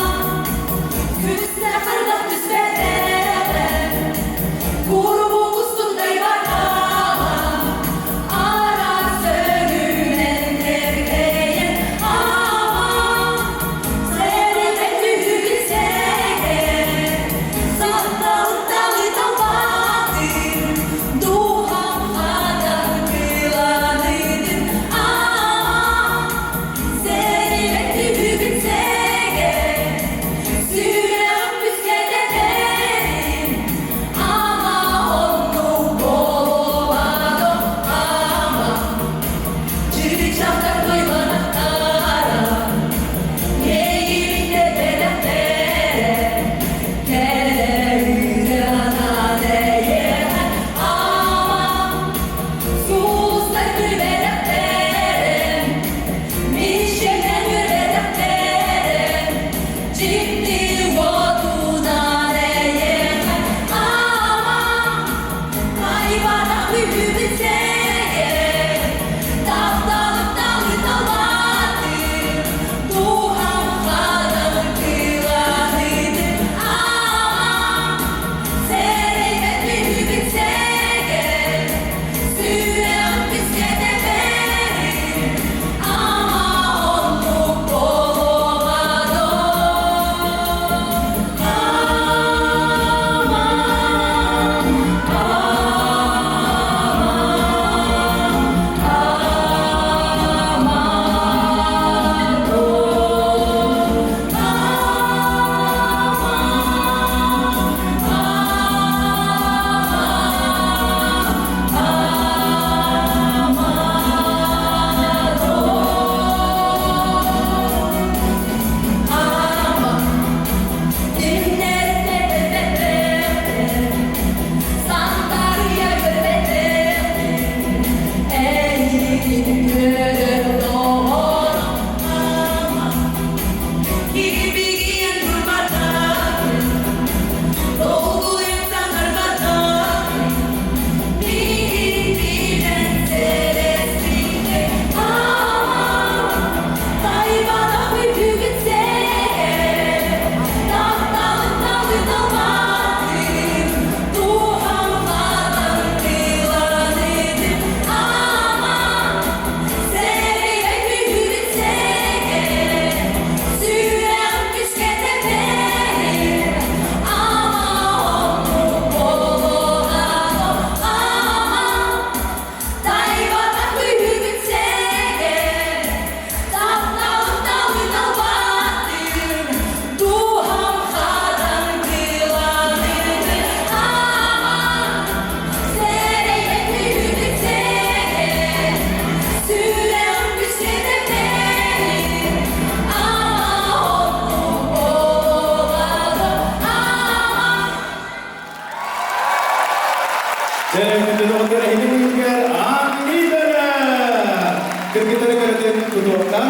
Тутуохха тутуохха,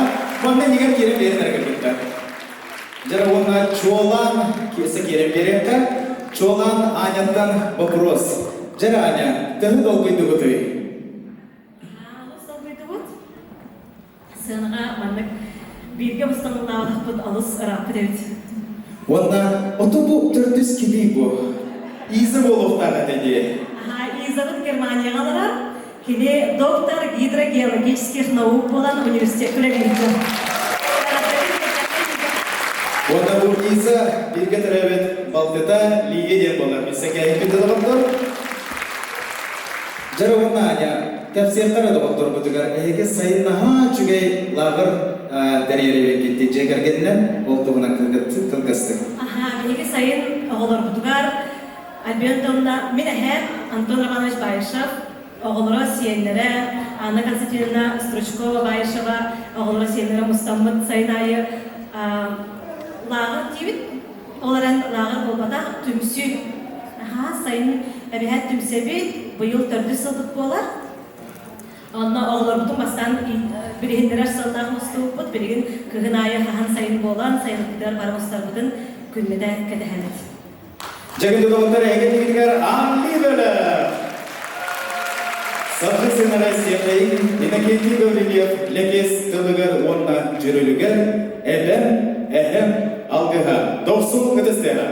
манна иннигэр киирэн биэрэн эрэ кэлбиттэр. Дьэ уонна чуолаан киэсэ киирэн биэриэххэ, чуолаан Аняттан вопрос. Дьэ Аня, төһө долгуйдугутуй? Олус долгуйдубут. Сыанаҕа маннык бииргэ мустаныллаабатахпыт олус ырааппыт эбит. Уонна ото бу төрдүс кини бу. Иза буолуохтаах этэ дии. Аха, Изабыт Германияҕа олорор. Кини доктор гидрогеологических наук буолан университекка үлэлиир. Уонна бу Иза бииргэ төрөөбүт балтыта Лия диэн буолар. Билсэкээһикпит да доҕоттор. Дьэ уонна Аня, кэпсиэххэ эрэ доҕотторбутугар эһиги сайын наһаа үчүгэй лааҕыр тэрийэр эбиккит дьиэ кэргэнинэн ол туһунан кылгастык. Аһаа, биһиги сайын оҕолорбутугар Альбина Антоновна, мин эһээм Антон Романович Баишев, оҕолоро сиэннэрэ Анна Константиновна Стручкова Баишева оҕолоро сиэннэрэ мустаммыт сайын аайы лааҕыр диибит. Ол эрэн лааҕыр буолбатах, түмсүү. Аһаа, сайын эбэһээт түмсэбит, быйыл төрдүс сылбыт буолар. Онно оҕолорбутун бастаан билиһиннэрэр сыаллаах мустубуппут. Билигин кыһын аайы хаһан сайын буолан, сайылыкпытыгар бары мустарбытын күннэтэ кэтэһэбит. Дьэ, доҕоттор, эһигитигэр Анли бөлөх! Саха сынара сиэхэйин Иннокентий Гаврильев Лэкиэс тылыгар уонна дьүрүлүгэр эбэм, эһэм алгыһа дохсун ытыстыаҕа.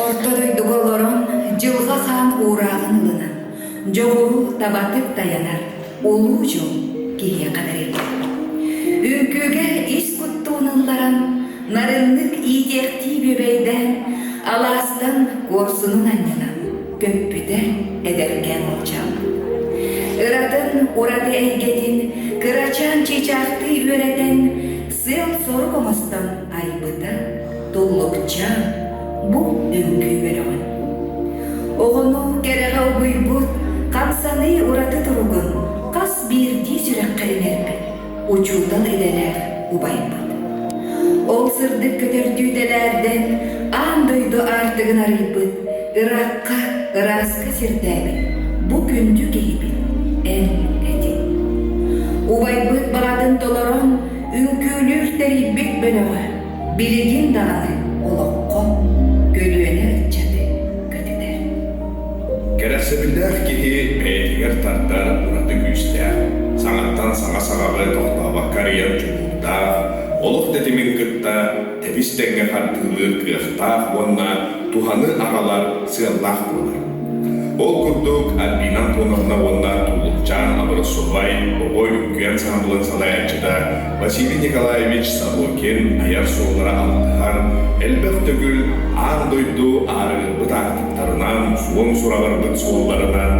Орто дойдуга олорон, дьылҕа хаан уурааҕын ылынан, дьоҕуру табатык тайанар улуу дьол киһиэхэ бэриллэр. Үҥкүүгэ ис куттуун ылларан, нарыннык иитиэхтии бүөбэйдээн, алаастан куорсунун анньынан көппүтэ эдэркээн уолчаан. Ыратын ураты эйгэтин кырачаан чыычаахтыы үөрэтэн, сыал-сорук оҥостон айбыта Туллукчаан бу үҥкүү бөлөҕүн. Оҕону кэрэҕэ угуйбут хамсаныы ураты туругун хас биирдии сүрэххэ иҥэрбит учуутал идэлээх убайбыт. Ол сырдык көтөрдүү тэлээрдэн аан дойду аартыгын арыйбыт, ыраахха, ырааска сирдээбит бу күндү киһибит эн этиҥ. Убайбыт баҕатын толорон үҥкүүлүүр тэрийбит бөлөҕө билигин даҕаны олоххо көлүөнэ ыччаты көтүтэр. Кэрэхсэбиллээх киһи бэйэтигэр тардар ураты күүстээх, саҥаттан саҥа саҕаҕы тохтообокко арыйар дьулуурдаах, олох тэтимин кытта тэбис-тэҥҥэ хардыылыыр кыахтаах уонна туһаны аҕалар сыаллаах буолар. Ол курдук, Альбина Антоновна уонна Туллукчаан Образцовай оҕо үҥкүү ансаамбылын салайааччыта Василий Николаевич Сорокин айар суоллара алтыһар, элбэх төгүл аан дойду аарыгырбыт аартыктарынан, суон сураҕырбыт суолларынан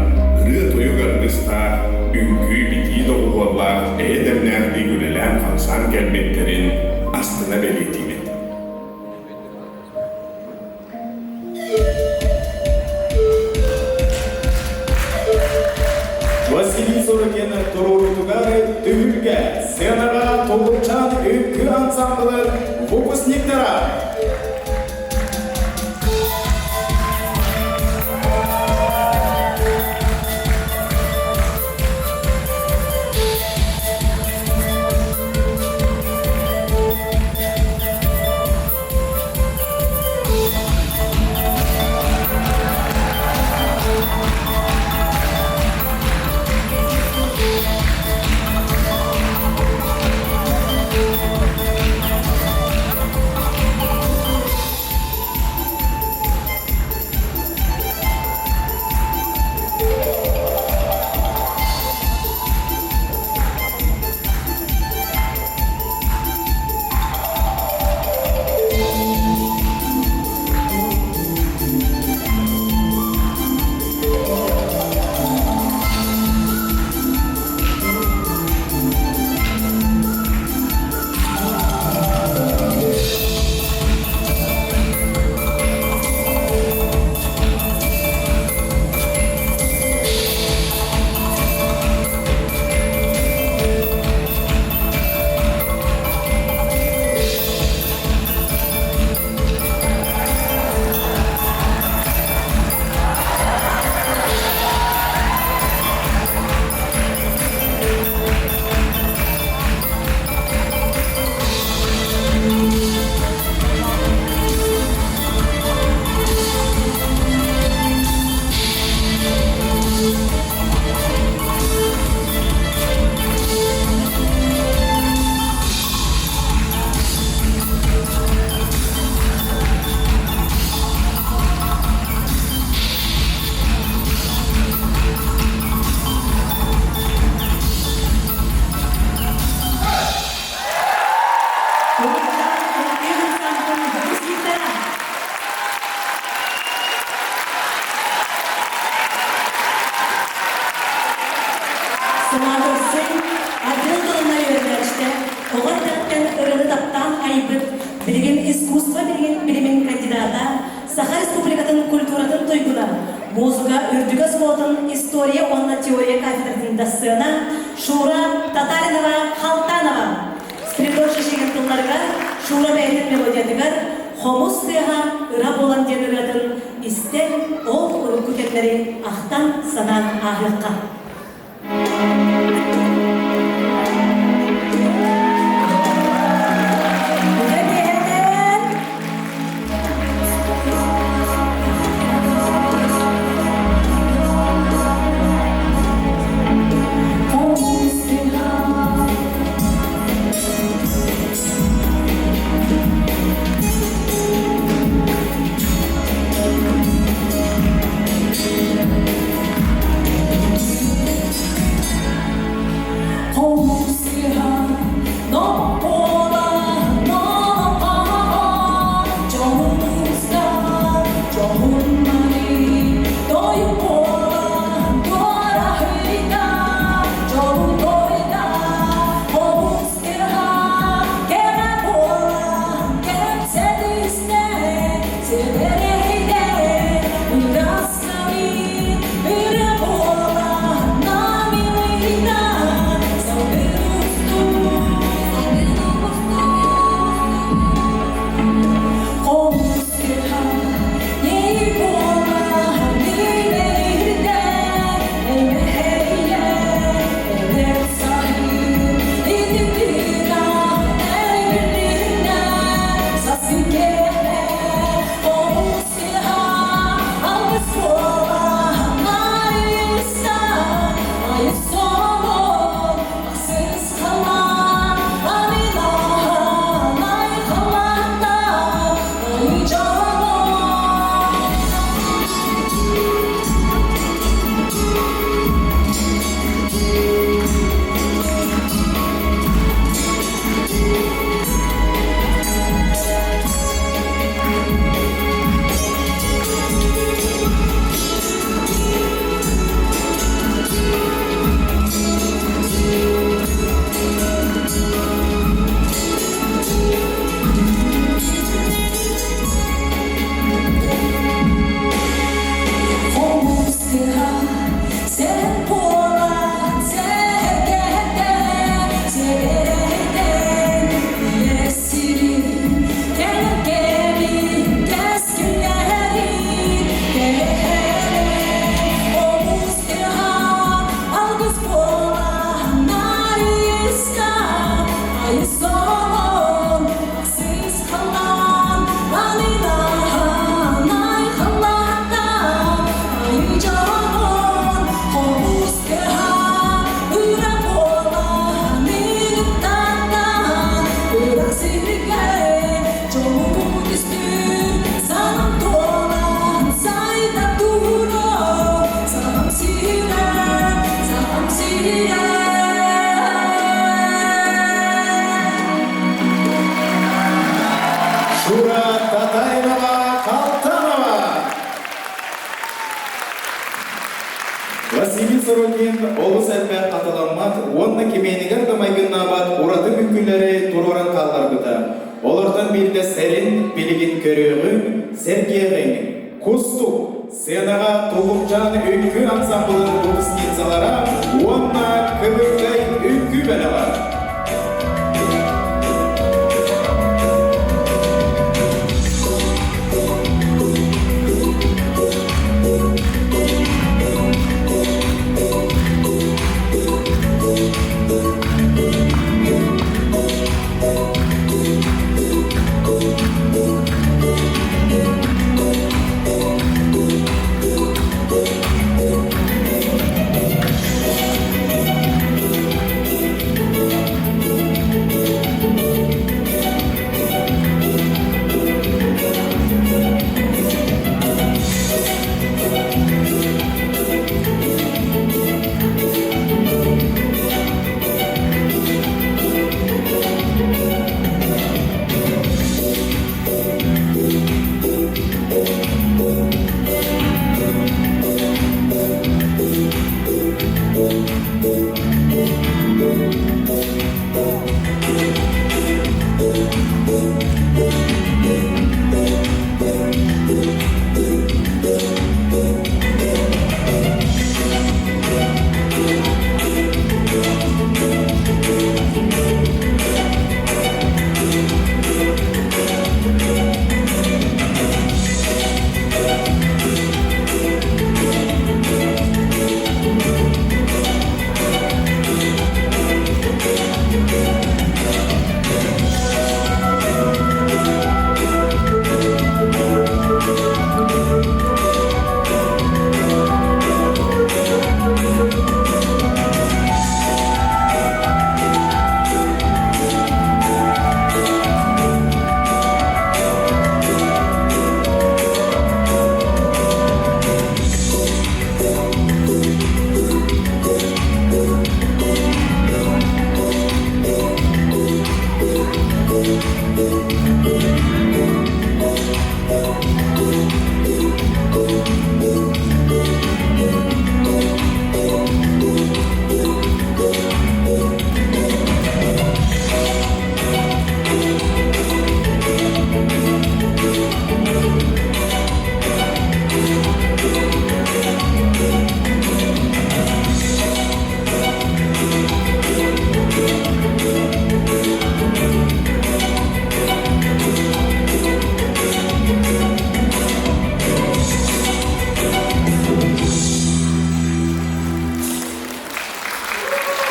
ырыа-тойук аргыстаах, үҥкүү-битии доҕуһуоллаах эйэ-дэмнээхтик үлэлээн-хамсаан кэлбиттэрин астына бэлиэтиибит. Василий Сорокин туруорутугар түһүлгэ сценаҕа Туллукчаан үҥкүү ансамблын выпускниктара. Туллукчаан үҥкүү ансамблын выпускниктара. Сылаатырсын отдел тылына үөрэнээччитэ оҕо эрдэхтэн ырыаны таптаан айбыт, билигин искусство билимин кандидата, Саха Республикатын культуратын туйгуна, музыка үрдүк оскуолатын история уонна теория кафедратын дассыана Шура Татаринова-Халтанова. Спиридон Шишигин тылларыгар, Шура бэйэтин мелодиятыгар «Хомус тыаһа ыра буолан» диэн ырыатын истэн, ол урукку кэмнэри ахтан-санаан ааһыахха. Василий Сорокин олус элбэх хатыламмат уонна кимиэнигэр да майгыннаабат ураты үҥкүүлэри туруоран хаалларбыта. Олортон биирдэстэрин билигин көрүөҕүҥ, сэргиэҕиҥ. Кустук сценаҕа Туллукчаан үҥкүү ансамблын выпускницалара уонна Кыбыккай үҥкүү бөлөҕө.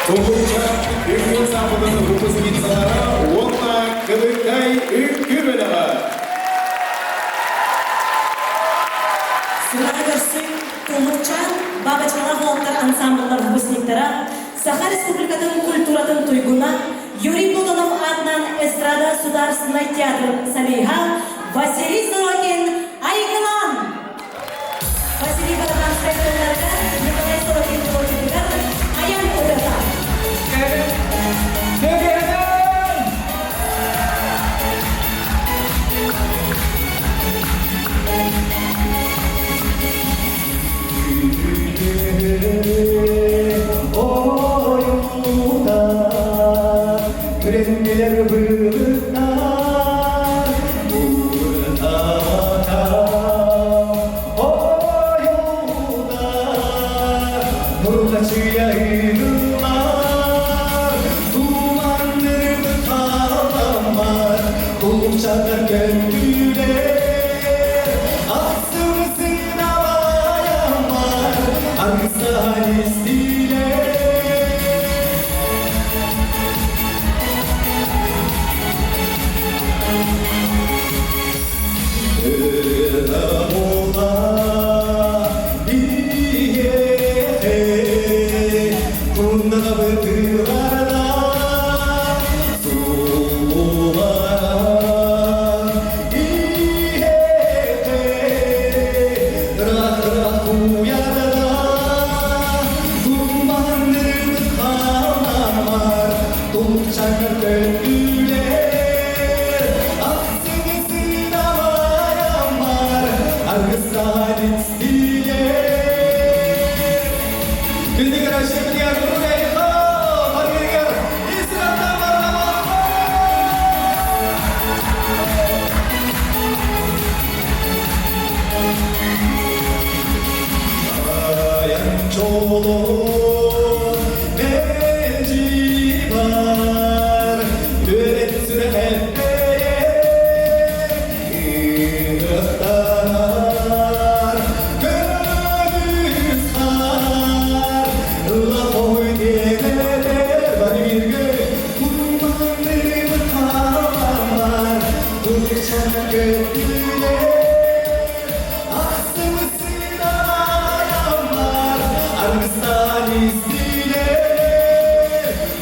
Туллукча үҥкүү ансамблын выпускницалара уонна Кыбыккай үҥкүү бөлөҕө. Сүрэҕи көрсүҥ, Туллукчаан бабочкалаах уолаттар ансамбллар выпускниктара, Саха Республикатын культуратын туйгуна Юрий Платонов аатынан эстрада судаарыстыбаннай театрын солиһа Василий Сорокин Айгылаан! Василий Барабанскай тылларыгар Николай Сорокин мелодиятыгар айан ырыата. Ойуута күрэннилэр быылыттар Ууртаата ойуута нурхачыйа ыыллар Туманнырбыт халаммат Тулупчаннар көттүлэр Ахсым сыналаяммар Аргыстаан истилэр Ырыа биһиэхэ Куннабытыгар суулларан иһэхэ Ыраах-ыраах куйаарда. Күндү көрөөччүлэрбитигэр уруй-айхал! Барыгар ис Айан чоло мэлдьи бар, үөрэн сүрэхпэр ыһыктанар. Көмүс хаар, ыла хой диэмэтэр бары бииргэ туманнырыбыт хаалар, туллукчана көттүлэр. Аргыстан истилер,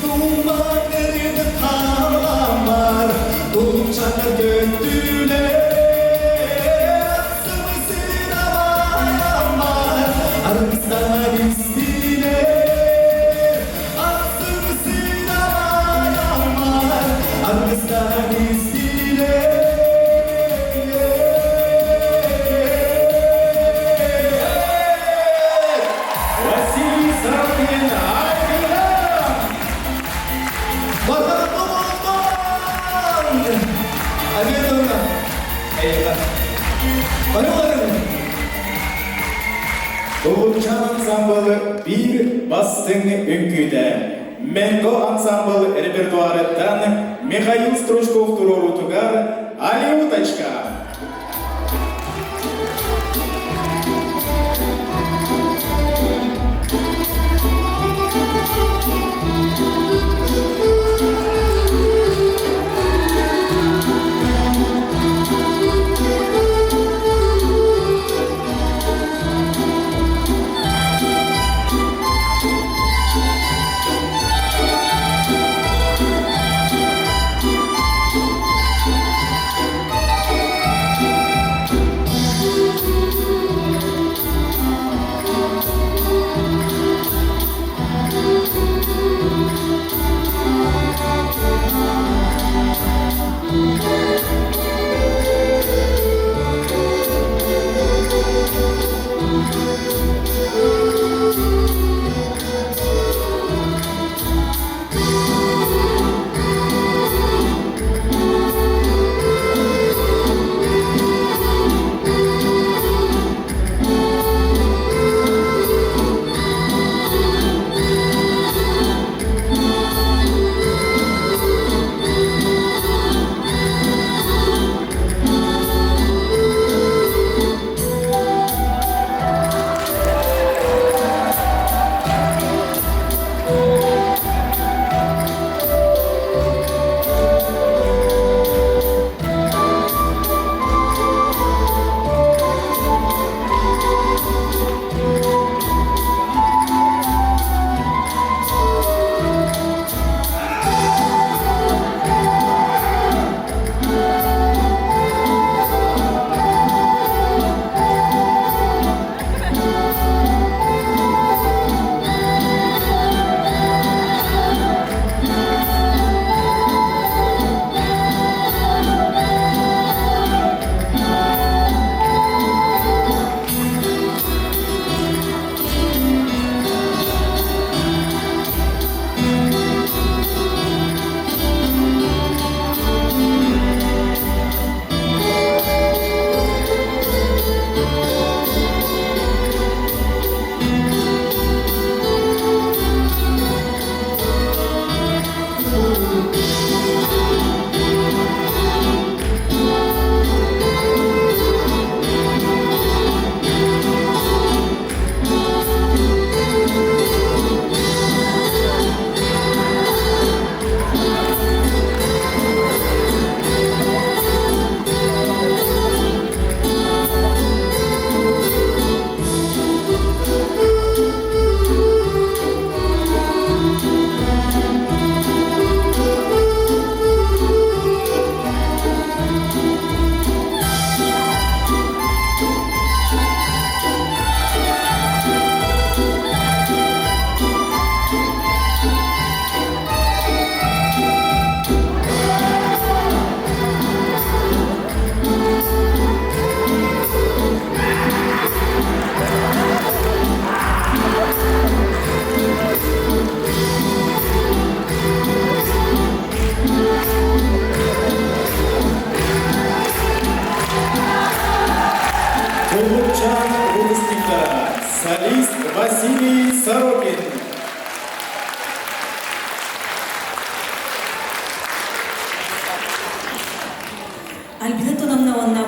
туманнырыбыт халамар, тулупчандар көттүлэр. Ахсымысын абайамар, аргыстан истилер, ахсымысын абайамар, аргыстан истилер. Василий Сорокин, Айгына! Барҕа Обедовна! Эйиэхэ. Барыларын! Туллукчаан ансаамбыл биир бастыҥ үҥкүүтэ. Менго ансаамбыл репертуарыттан Михаил Стручков туруоруутугар «Алиуточка».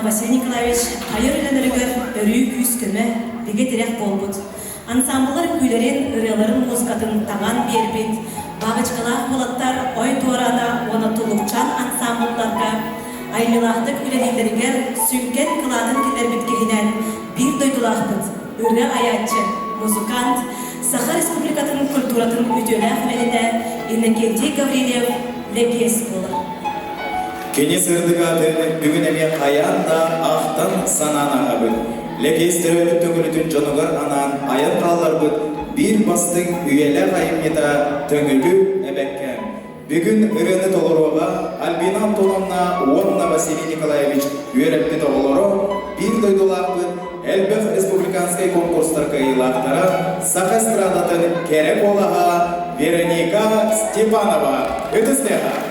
Василий Николаевич айар үлэлэригэр өрүү күүс-көмө, бигэ тирэх буолбут. Ансамбллар үҥкүүлэрин, ырыаларын музыкатын таҥан биэрбит Бабочкалаах уолаттар Ой Туораана уонна Туллукчаан ансамблларга айымньылаахтык үлэлииллэригэр сүҥкэн кылаатын киллэрбит киһинэн биир дойдулаахпыт, ырыа айааччы, музыкант, Саха Республикатын культуратын үтүөлээх үлэһитэ Иннокентий Гаврильев Лэкиэс буолар. Кини сырдык аатын бүгүн эмиэ хайаан да ахтан санаан ааһабыт. Лэкиэс төрөөбүт Төҥүлүтүн дьонугар анаан айан хаалларбыт биир бастыҥ үйэлээх айымньыта Төҥүлү эбэккэм. Бүгүн ырыаны толоруоҕа Альбина Антоновна уонна Василий Николаевич үөрэппит оҕолоро, биир дойдулаахпыт, элбэх республиканскай конкурстар кыайыылаахтара, саха эстрадатын кэрэ куолаһа Вероника Степанова. Ытыс тыаһа!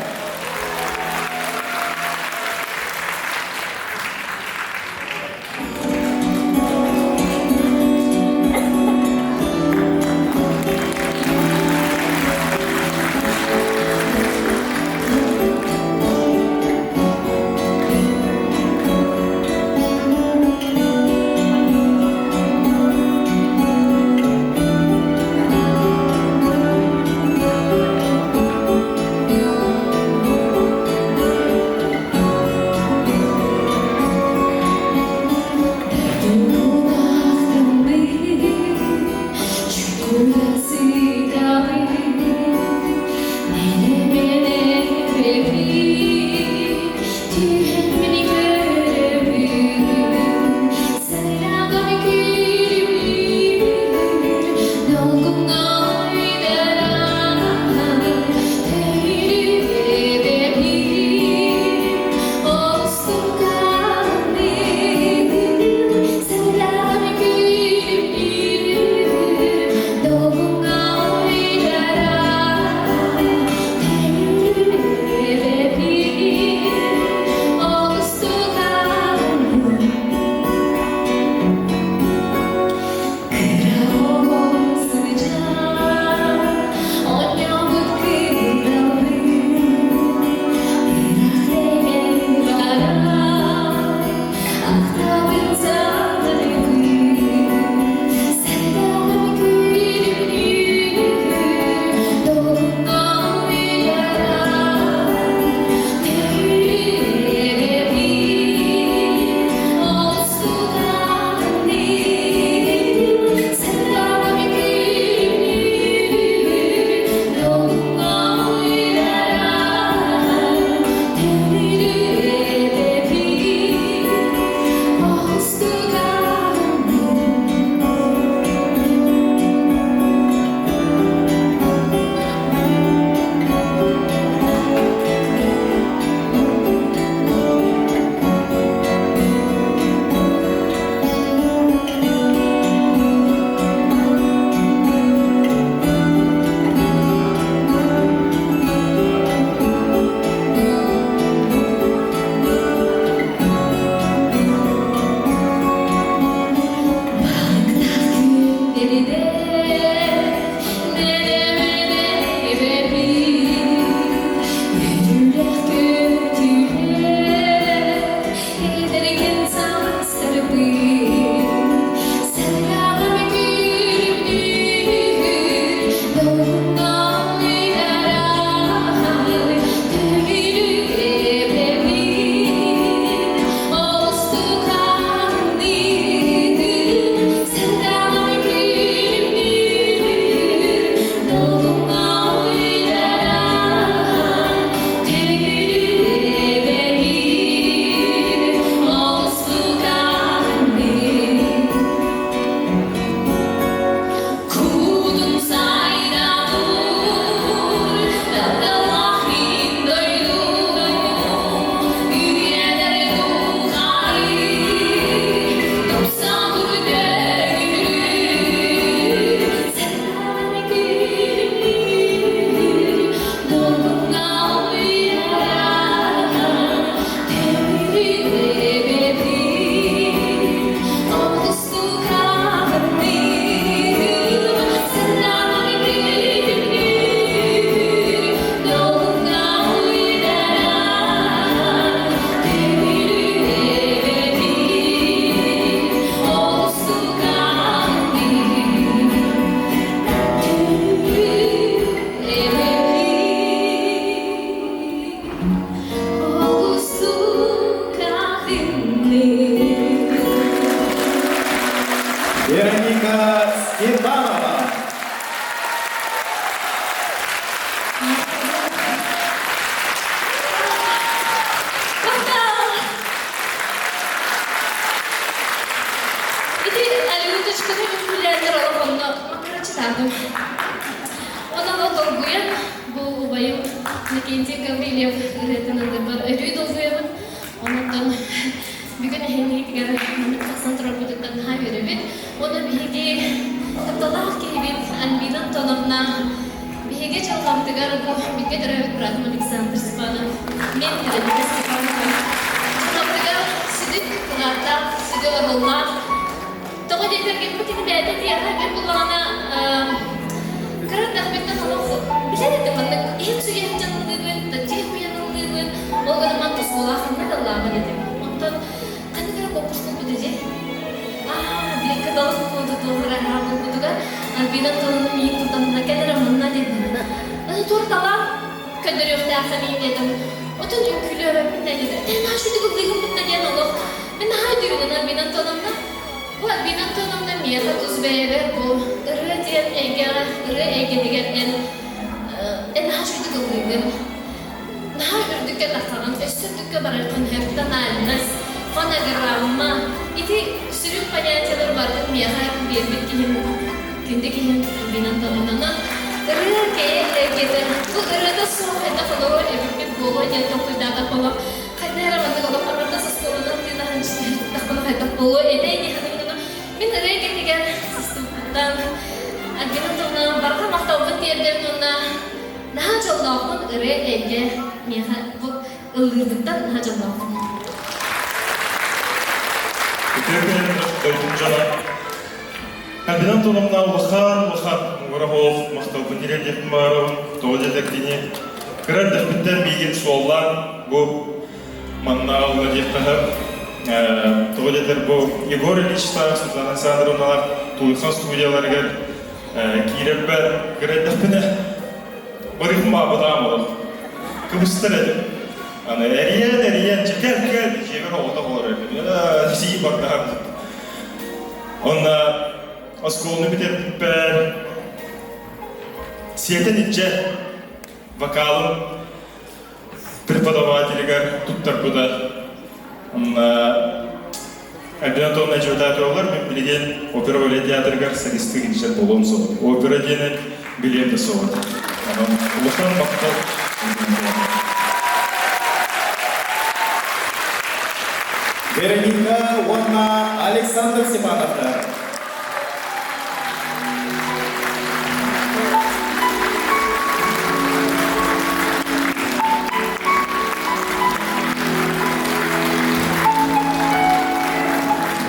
Онон ол долгуйан бу убайым Иннокентий Гаврильев ырыатын ылларбар өрүү долгуйабын. Онон бүгүн эһиҥҥитигэр маннык тахсан турарбытыттан наһаа үөрэбит. Уонна биһиги тапталлаах киһибит Альбина Антоновна биһиги дьылҕабытыгар бу бииргэ төрөөбүт быраатым Александр Степанов, мен Вероника Степанова дьылҕабытыгар сүдү кылааттаах, сүдү оруоллаах. Тоҕо диэтэргин бу кини бэйэтэ тиэхэ бэр буллаҕына кыра эрдэхпиттэн олох билэр этим маннык иһим сүгэһин дьаныллыыбын, дьиэ хуйаныллыыбын, ол гынан оскуолаах ханна да ыллаабат этим. Онтон ханнык эрэ конкурс буолбута дии. Аа, биэккэ балык куоту туоһура буолбутугар Альбина Антоновна миин тутанна кэл эрэ манна диэн. Туорталаан көрдөрүөхтээххин диэтим. Отон үҥкүүлүөбэппин да диэтэ. Эн наһаа үчүгэй ыллыыгын да диэн олох. Мин наһаа өйдүүбүн Альбина Антоновна. Бу Альбина Антоновна миэхэ тус бэйэбэр бу ырыа диэн эйгэҕэ, ырыа эйгэтигэр эн эн наһаа үчүгэйдик ыллыыгын. Наһаа үрдүккэ тахсаҕын, өссө үрдүккэ бараргын тональность, фонограмма ити сүрүн понятиелар барытын миэхэ биэрбит киһим, күндү киһим Альбина Антоновнанан ырыа кэйэ эйгэтэ бу ырыата суох хайдах олоруо эбиппит буолуо диэн толкуйдаатах олох хайдах эрэ маннык олох аҥардас оскуоланан тыынаһын дьиҥнэхпинэ хайдах буолуо этэй дии саныыбын. Мин ырыа эйгэтигэр сыстыбыппыттан Альбина Антоновна барҕа махталбын тиэрдэбин уонна Наһаа дьоллоохпун ырыа эйгэ миэхэ бу ыллыырбыттан наһаа дьоллоохпун. Үтүө күнүн дойдум дьоно. Альбина Антоновна улахан улахан муҥура оһох махталбын тириэрдиэхпин баҕарабын. Тоҕо диэтэххиний, кыра эрдэхпиттэн миигин суоллаан бу манна аҕалла диэххэ сөп. Тоҕо диэтэр бу Егор Ильичтаах, Светлана Александровналар Тулуйхан студияларыгар киирэрбэр кыра эрдэхпинэ барыһым баабытаам олох кыбыстар этим. Аны эрийэн эрийэн чэ кэл кэл дьиэбэр оҕото олорор этим. Сии бардаһар. Онно оскуоланы бүтэрбиппэр сиэтэн илдьэ вокалым преподавателигэр туттарбыта. Онно Альбина Антоновна Чеботаевалар мин билигин опера балет театрыгар солистыы режиссер буолуом суоҕа. Опера диэни билиэм да суоҕа. Онон улахан махтал. Вероника уонна Александр Степановтар.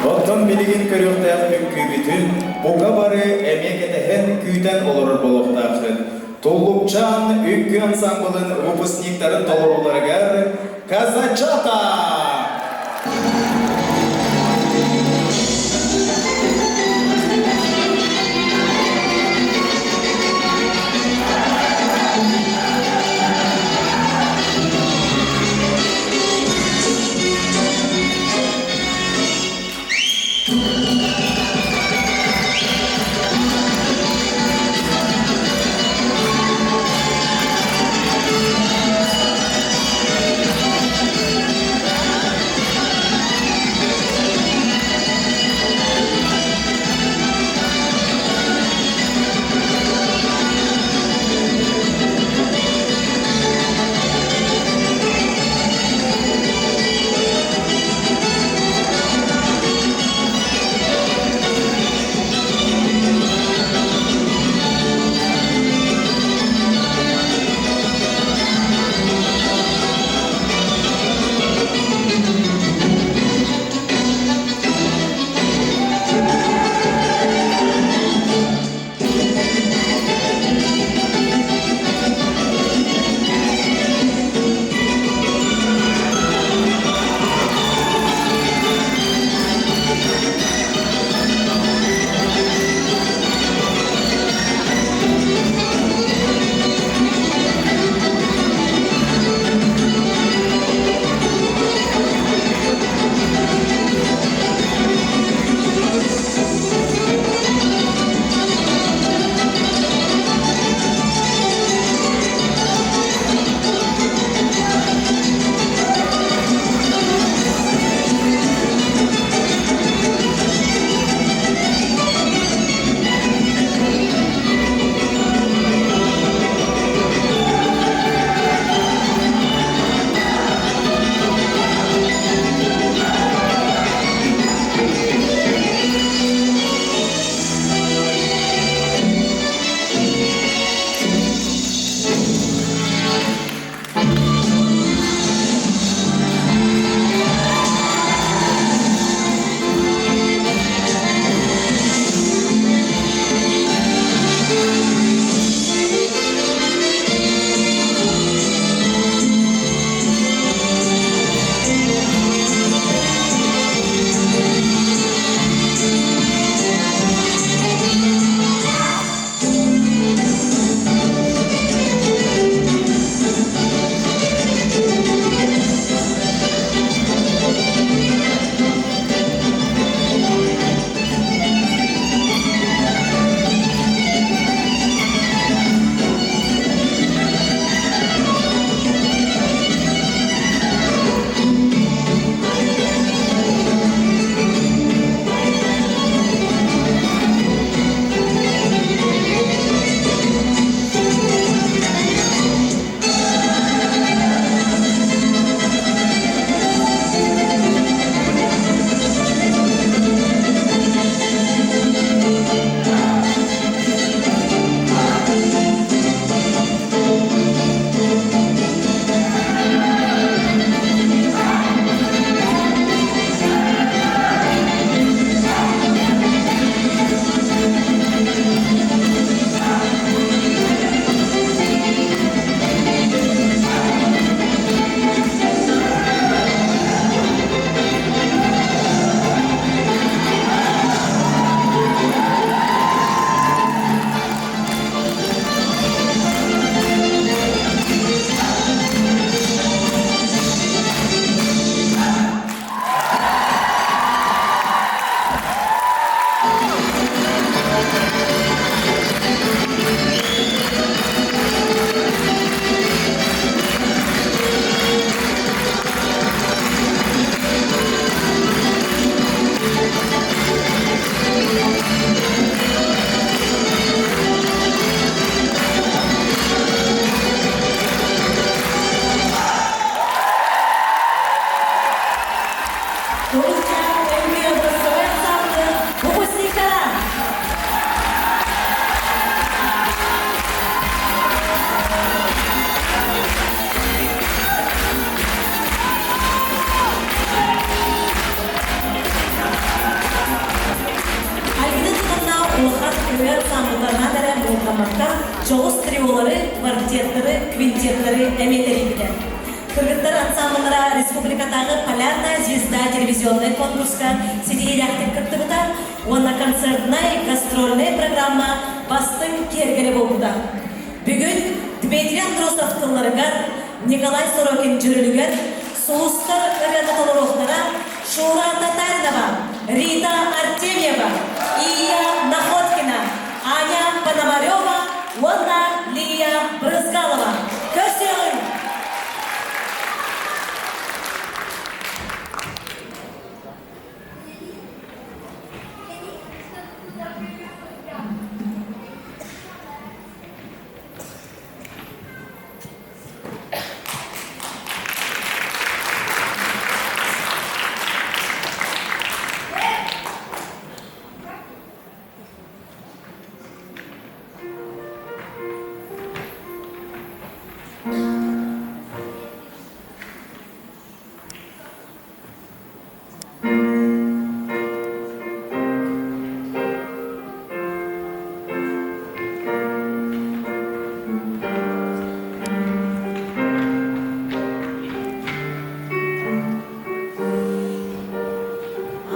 Оттон билигин көрүөхтээх үҥкүүбүтүн бука бары эмиэ кэтэһэн күүтэн олорор буолуохтааххыт. Туллукчаан үҥкүү ансамблын выпускниктарын толорууларыгар «Казачата!» буолбакка, дьоҕус триолары, квартеттары, квинтеттары эмиэ тэрийбитэ. Кыргыттар ансаамбыллара республикатааҕы «Полярная звезда» телевизионнай конкурска ситиһиилээхтик кыттыбыта уонна концертнай, гастрольнай программа бастыҥ киэргэлэ буолбута. Бүгүн Дмитрий Андросов тылларыгар, Николай Сорокин дьүрүлүгэр Сулустар ырыаны толоруохтара Шура Татаринова, Рита Артемьева, Ия Находкина, Аня Пономарева уонна Лия Брызгалова. Көрсүөҕүҥ!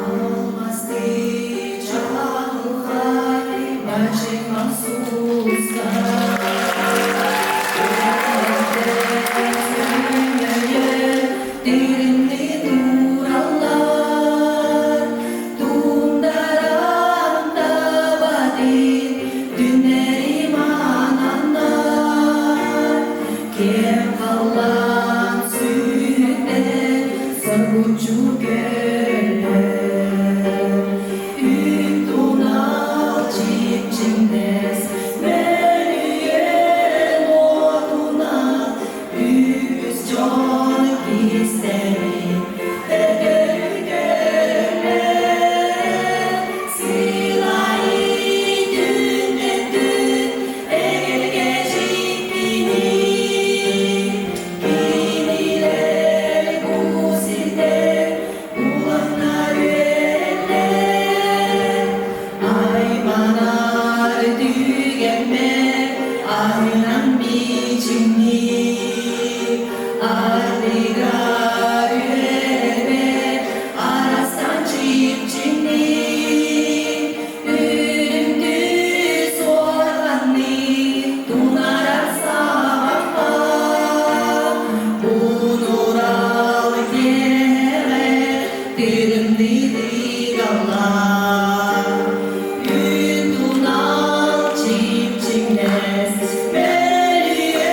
Алмазды чағылғай бачыма сулустар Диримни тураллар Тундаран табадин Түннери мананнар Кем халлан сүттен Соргучу көллөр Үт тунал чипчиңнес Мөлүйөн отунан Үгүс дьон кистэлин Өтөрү көрөр Сылайы түннетүн Эгэлгэ дьиктини Кинилэр бу сирдэр Уланнар үөрэллэр Айманар түгэммэр аһынан бичиҥниир, ардыгар үөрбэр арастан чипчиҥниир, үрүҥ суорҕанныы тунаарар саҕахха, унурал киэһэҕэр тырымныы тыгаллар. Үт тунал чипчиҥнэс, мөлүйүөн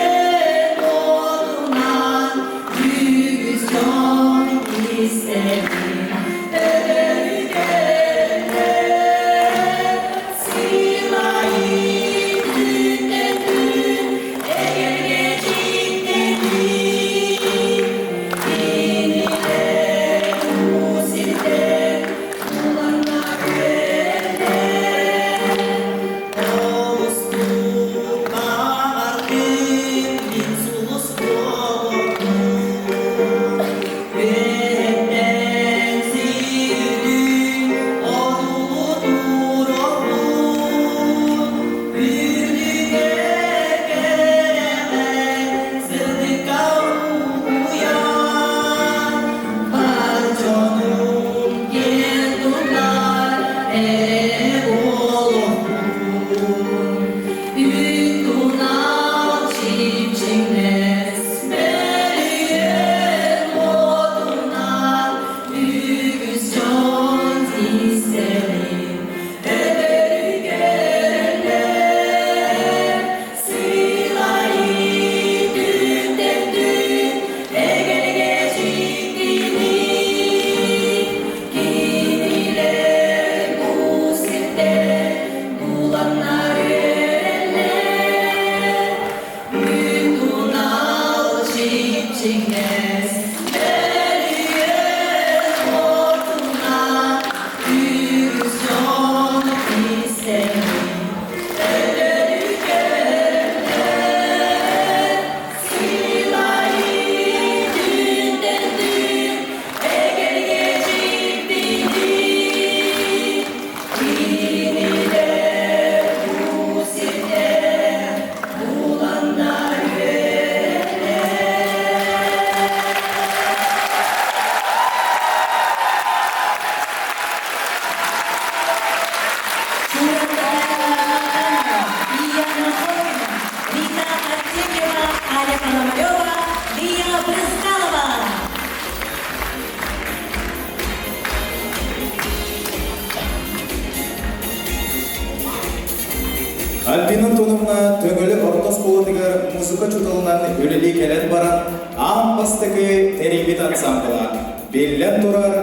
Антоновна Төҥүлү орто оскуолатыгар музыка учууталынан үлэлии кэлэн баран, аан бастакы тэрийбит ансаамбыла, биллэн турар,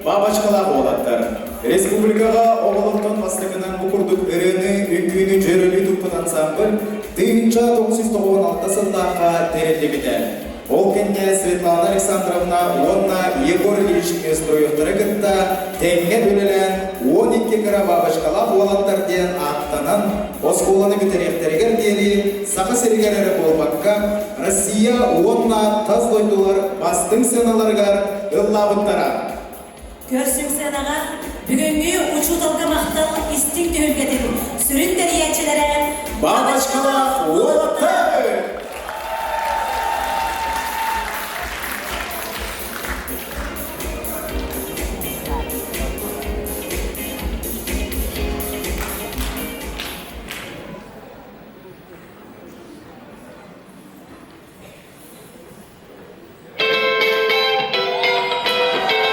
бабочкалаах уолаттар. Республикаҕа оҕолортон бастакынан бу курдук ырыаны, үҥкүүнү дьөрөлүү туппут ансаамбыл 1996 сыллаахха тэриллибитэ. Ол кэннэ Светлана Александровна уонна Егор Ильич Неустроевтары кытта тэҥҥэ үлэлээн 12 кыра бабочкалаах уолаттар диэн ааттанан оскуоланы бүтэриэхтэригэр диэри Саха сиригэр эрэ буолбакка Россия уонна тас дойдулар бастыҥ сыаналарыгар ыллаабыттара. Көрсүҥ сыанаҕа бүгүҥҥү учууталга махтал истиҥ түһүлгэтин сүрүн тэрийээччилэрэ Бабочкалаах уолаттар!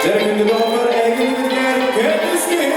Дьэ, күндү доҕоттор, эһигини көмүскүн!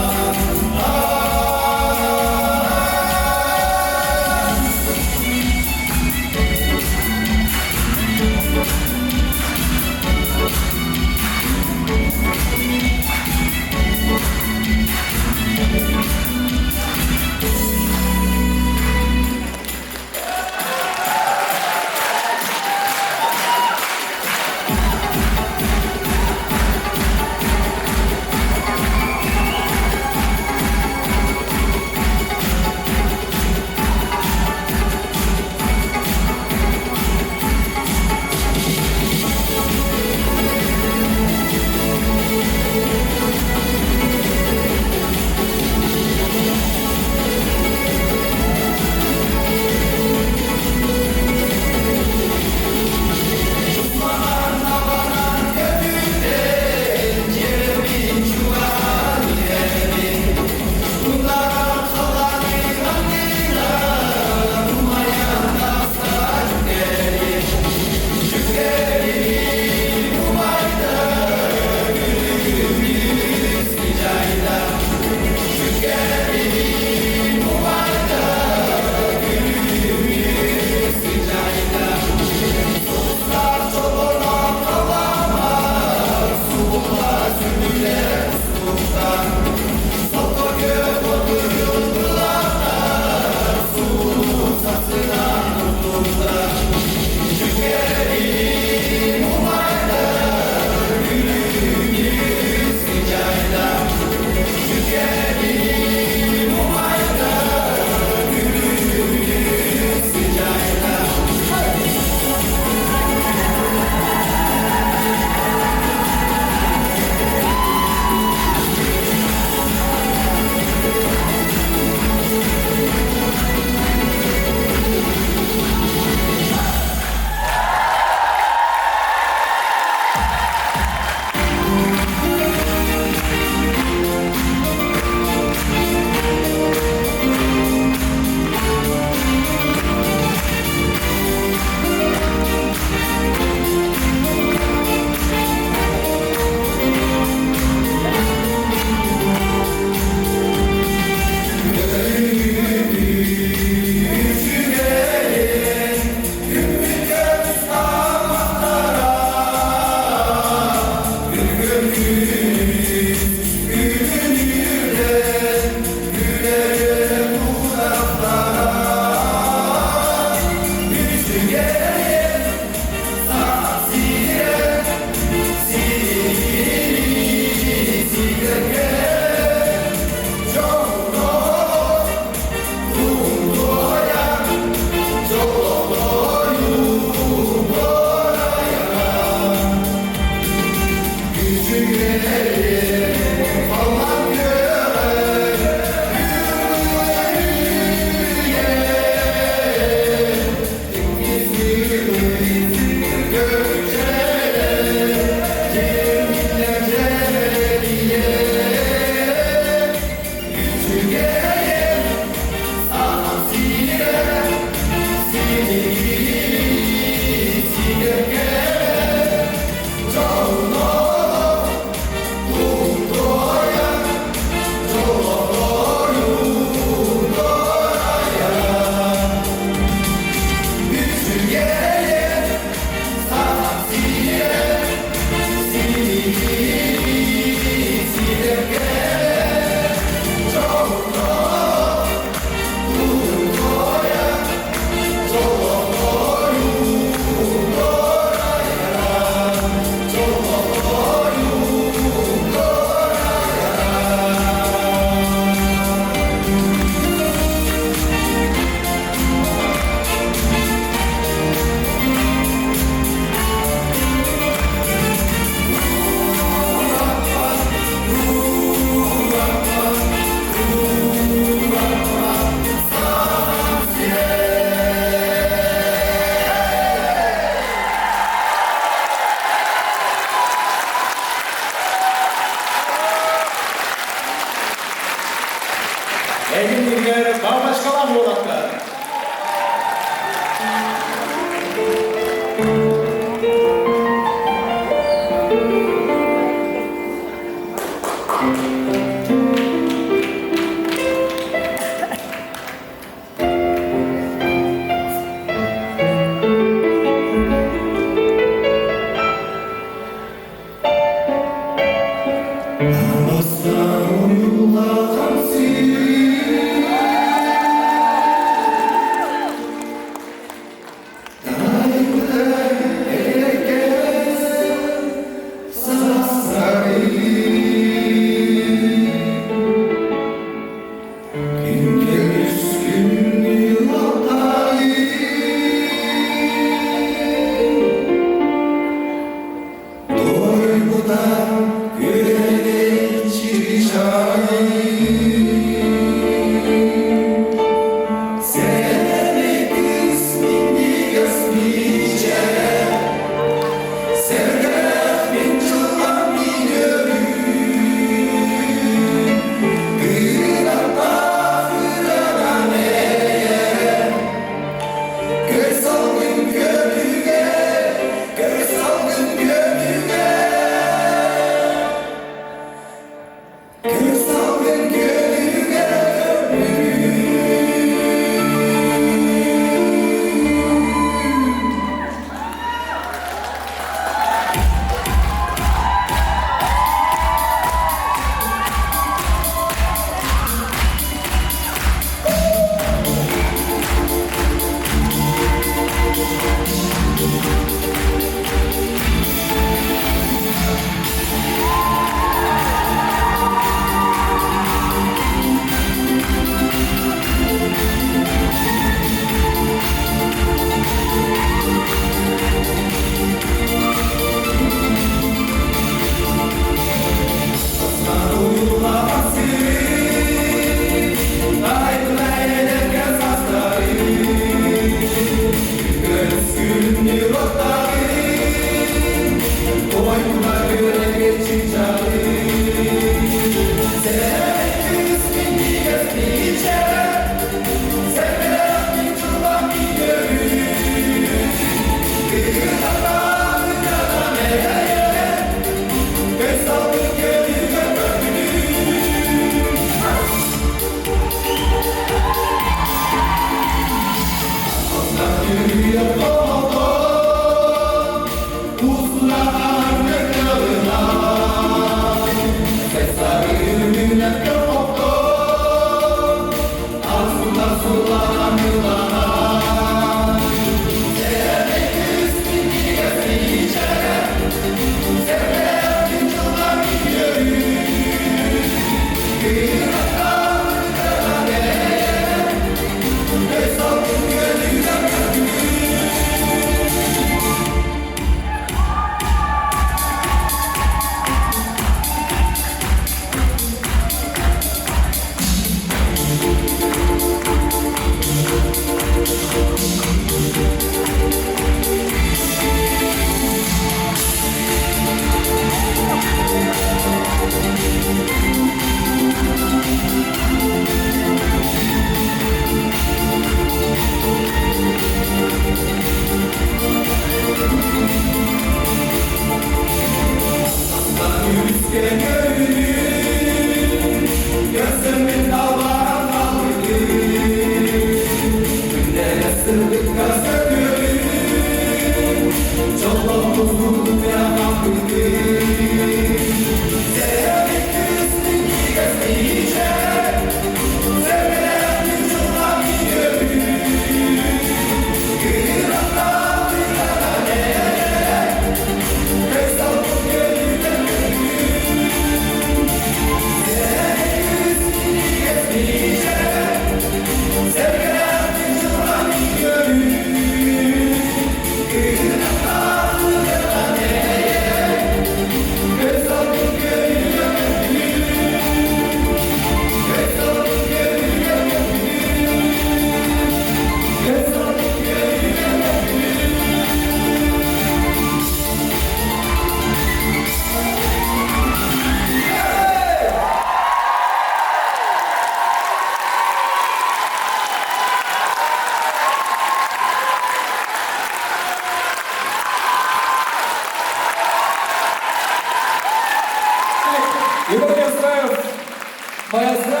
Маэстро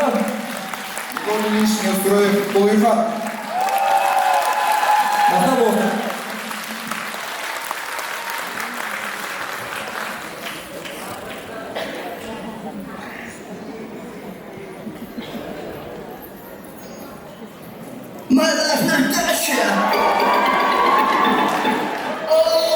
Егор Ильич Неустроев Тулуйхан. Махтал буолуохтун. My life Natasha! Oh!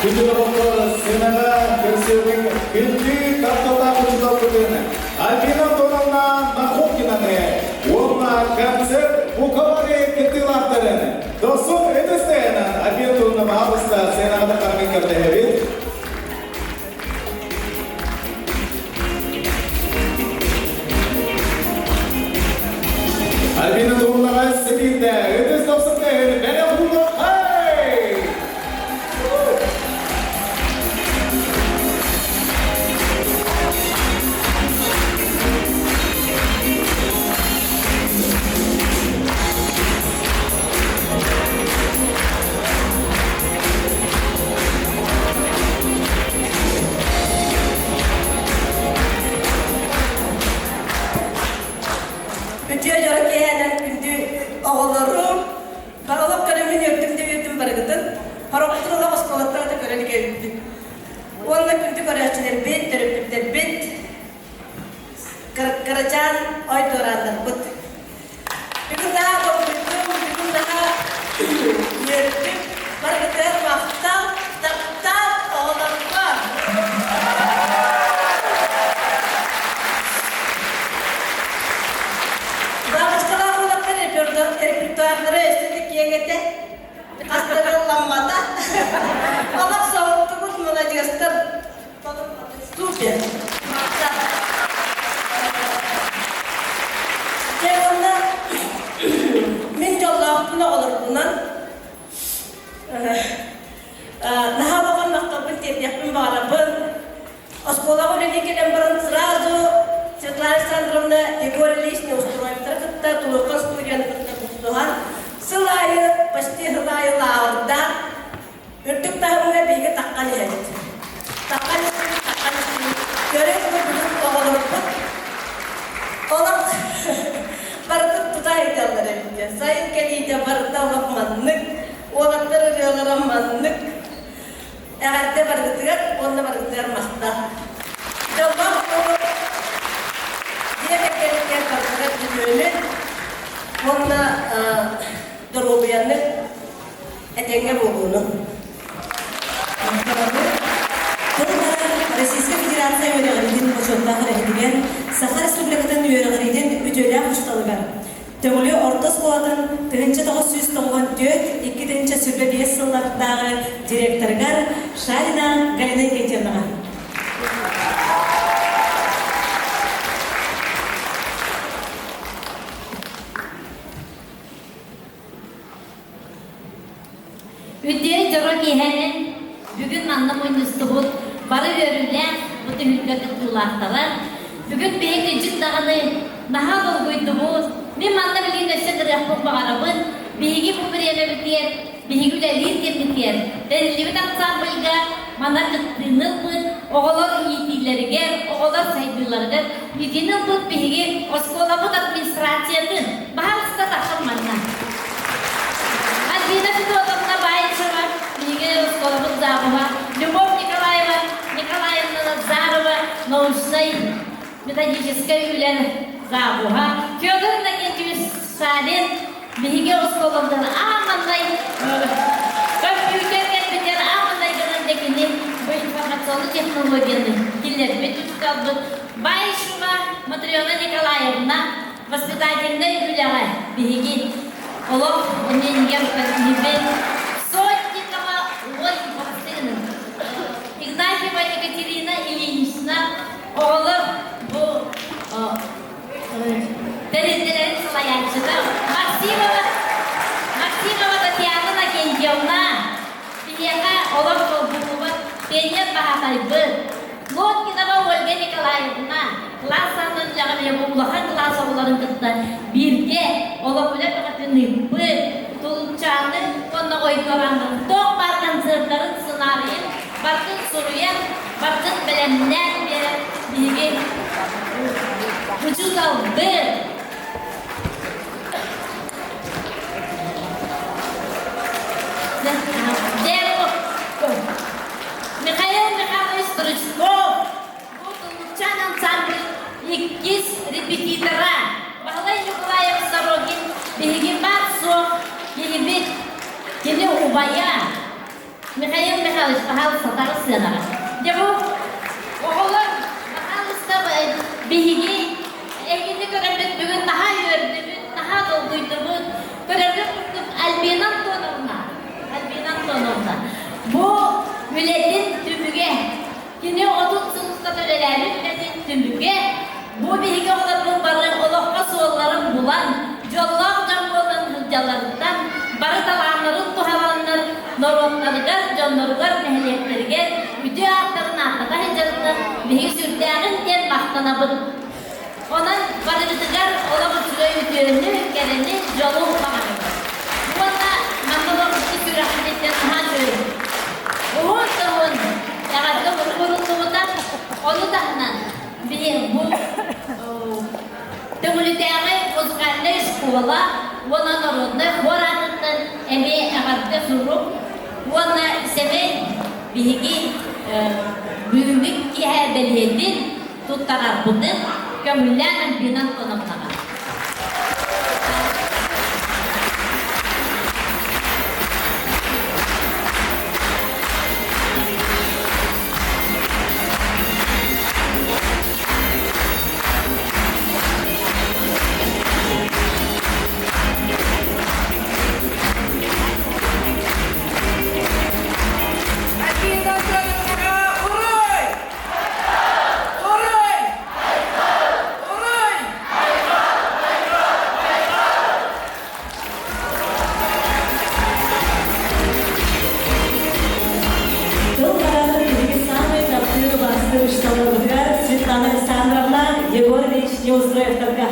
Күндү доҕоттор, сыанаҕа көрсүөҕүҥ күндү тапталлаах учууталбытын Альбина Антоновна Находкинаны уонна концерт бука бары кыттыылаахтарын дохсун ытыс тыаһынан Альбина Антоновна баһаалыста сценаҕа таххаргын көрдөһөбүт. Альбина Антоновнаҕа сибиирдэ ытыс дохсун тыаһын бэлэх уунуоххай! Үтүө дьоро киэһэнэн күндү оҕолорум, Барылап көрөммүн үөрдүм да үөрдүм барыгытын. Хорохпутун олох оскуолаттан да көрө илик эбиппит. Уонна күндү көрөөччүлэрбит, төрөппүттэрбит, кырачаан ой дуорааннарбыт. Бүгүн наһаа долгуйдум, бүгүн наһаа үөрдүм. Барыгытыгар махтал, таптал оҕолорго! Бабушкалаах уолаттар репертуардара өссө да киэҥ этэ. Астарылламмата. Олох соһуттубут маладьыастар. Супер. Дьэ уонна мин дьоллоохпун оҕолорбунан наһаа улахан махталбын тиэрдиэхпин баҕарабын. Оскуолаҕа үлэлии кэлэн баран сразу Светлана Александровна Егор Ильич Неустроевтары кытта Тулука студияны кытта куттуһан сыл аайы почти сыл аайы лааҕырдаан үрдүк таһымҥа биһиги таххан иһэбит. Таххан истибит, таххан истибит. Көрө бүгүн оҕолорбут олох барытын тута ыйыталлар эбит. Сайын кэлиитэ барыта олох маннык, уолаттар ырыалара маннык. Эҕэрдэ барыгытыгар уонна барыгытыгар махтал. Дьоллоох буолуҥ, дьиэ кэргэнигэр барытыгар үтүөнү уонна доруобуйаны этэҥҥэ буолууну. Тыл барар Российскай Федерация үөрэҕириитин бочуоттаах үлэһитигэр, Саха Республикатын үөрэҕириитин үтүөлээх учууталыгар, Төҥүлү орто оскуолатын 1994 2025 сыллардааҕы директорыгар Шарина Галина Никитиновнаҕа. Үтүө дьоро киэһэнэн бүгүн манна мунньустубут бары үөрүүлээх бу түһүлгэ кыттыылаахтара. Бүгүн биһиги кырдьык даҕаны наһаа долгуйдубут. Мин манна билигин өссө кырыахпын баҕарабын. Биһиги бу бириэмэбитигэр, биһиги үлэлиир кэммитигэр тэриллибит ансамбльга манна кыттыыны ылбыт оҕолор иитиилэригэр, оҕолор сайдыыларыгар итини ылбыт биһиги оскуолабыт администрациятын баһаалыста тахсан манна. Альбина Федотовна Баишева, биһиги оскуолабыт завуһа, Любовь Николаева, Николаевна Назарова, научнай методическай үлэ завуһа, Федор Иннокентьевич Савин, биһиги оскуолабытын ааманнай компьютер кэлбитигэр ааманнай гынан дьэ кини бу информационный технологияны киллэрбит учууталбыт Баишева Матрена Николаевна воспитательнай үлэҕэ биһиги олох иннигэр киһибит Сотникова Ольга Игнатьева Екатерина Ильинична оҕолор бу тэрилтэлэрин салайааччыта Максимова Максимова Татьяна Накентьевна биһиэхэ олох солбуллубат пионер баһаатайбыт Лоткинова Ольга Николаевна кылаас саҕынан үлэҕэ бэйэм улахан кылаас оҕолорун кытта бииргэ олох үлэ бөҕөтүн ыыппыт, Тулчааны уонна Ойдуорааннарын туох баар концертарын, сценарийын барытын суруйан, барытын бэлэмнээн биэрэн биһиги учууталбыт. Михаил Михайлович Стручков бу Туллукчаан ансамбль иккис репетитора Баһылай Николаев Сорокин биһиги баар-суох киһибит, кини убайа Михаил Михайлович пожалуйста, таҕыс сыанаҕа. Дьэ бу оҕолор, пожалуйста, биһиги эһигини көрөммүт бүгүн наһаа үөрдүбүт, наһаа. дьонноругар, нэһилиэктэригэр үтүө ааттарын ааттата сылдьарыттан биһиги сүрдээҕин диэн махтанабыт. Онон барыгытыгар олох үчүгэй үтүөнү, кэрэни, дьолу баҕарабыт. Уонна манна олорбут сүрэхпититтэн наһаа үчүгэй. Уһун да уһун эҕэрдэ уруллубута. Ону таһынан биһи бу Төҥүлүтээҕи музыкальнай школа уонна народнай хор аатыттан эмиэ эҕэрдэ сурук уонна сэмэй биһиги бүгүҥҥү киэһэ бэлиэтин туттарарбытын көҥүллээн Альбина Антоновнаҕа. Альбина Антоновнаҕа уруй! Уруй! Уруй! Тыл бараатын биһиги саамай таптыыр убаастыыр учууталларбытыгар Светлана Александровна, Егор Ильич Неустроевтарга.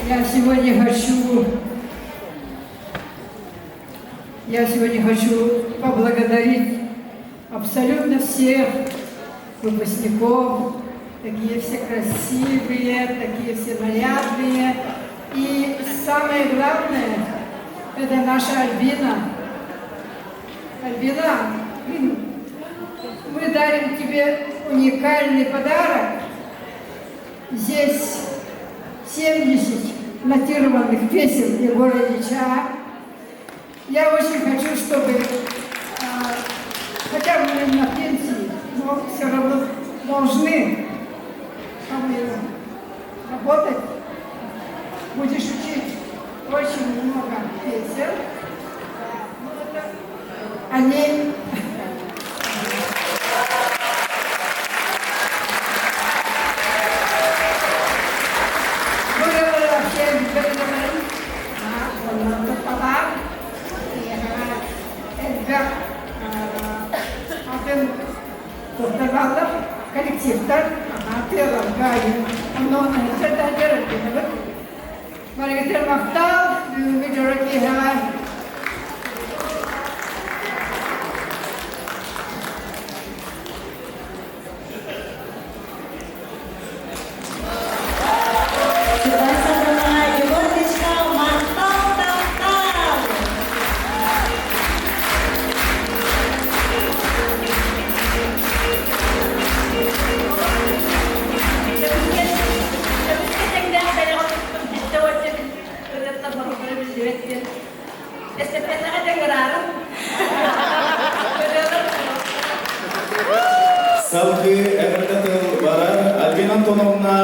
Я сегодня хочу, я сегодня хочу поблагодарить абсолютно всех выпускников, такие все красивые, такие все нарядные. И самое главное, это наша Альбина. Альбина, мы дарим тебе уникальный подарок. Здесь 70 нотированных песен Егора Ильича. Я очень хочу, чтобы, хотя мы на пенсии, но все равно должны работать. Будешь учить очень много песен. Ну, это они Элбэх атын туттараллар коллективтар тыаларга онон сэтээдэр Барыгытыр махтал бүгүҥҥү дьоро киэһэҕэ Светлана Александровна, Егор Ильичка махтал, таптал! Көмүскэ тэҥнээх бэйэҕэ туттум сэттэ уонча ырыаттан хоруктара биллибэт диэн эстафетаҕа тэҥ ыраарым. Ырыалар Салгыы эҕэрдэ тыл барар Альбина Антоновна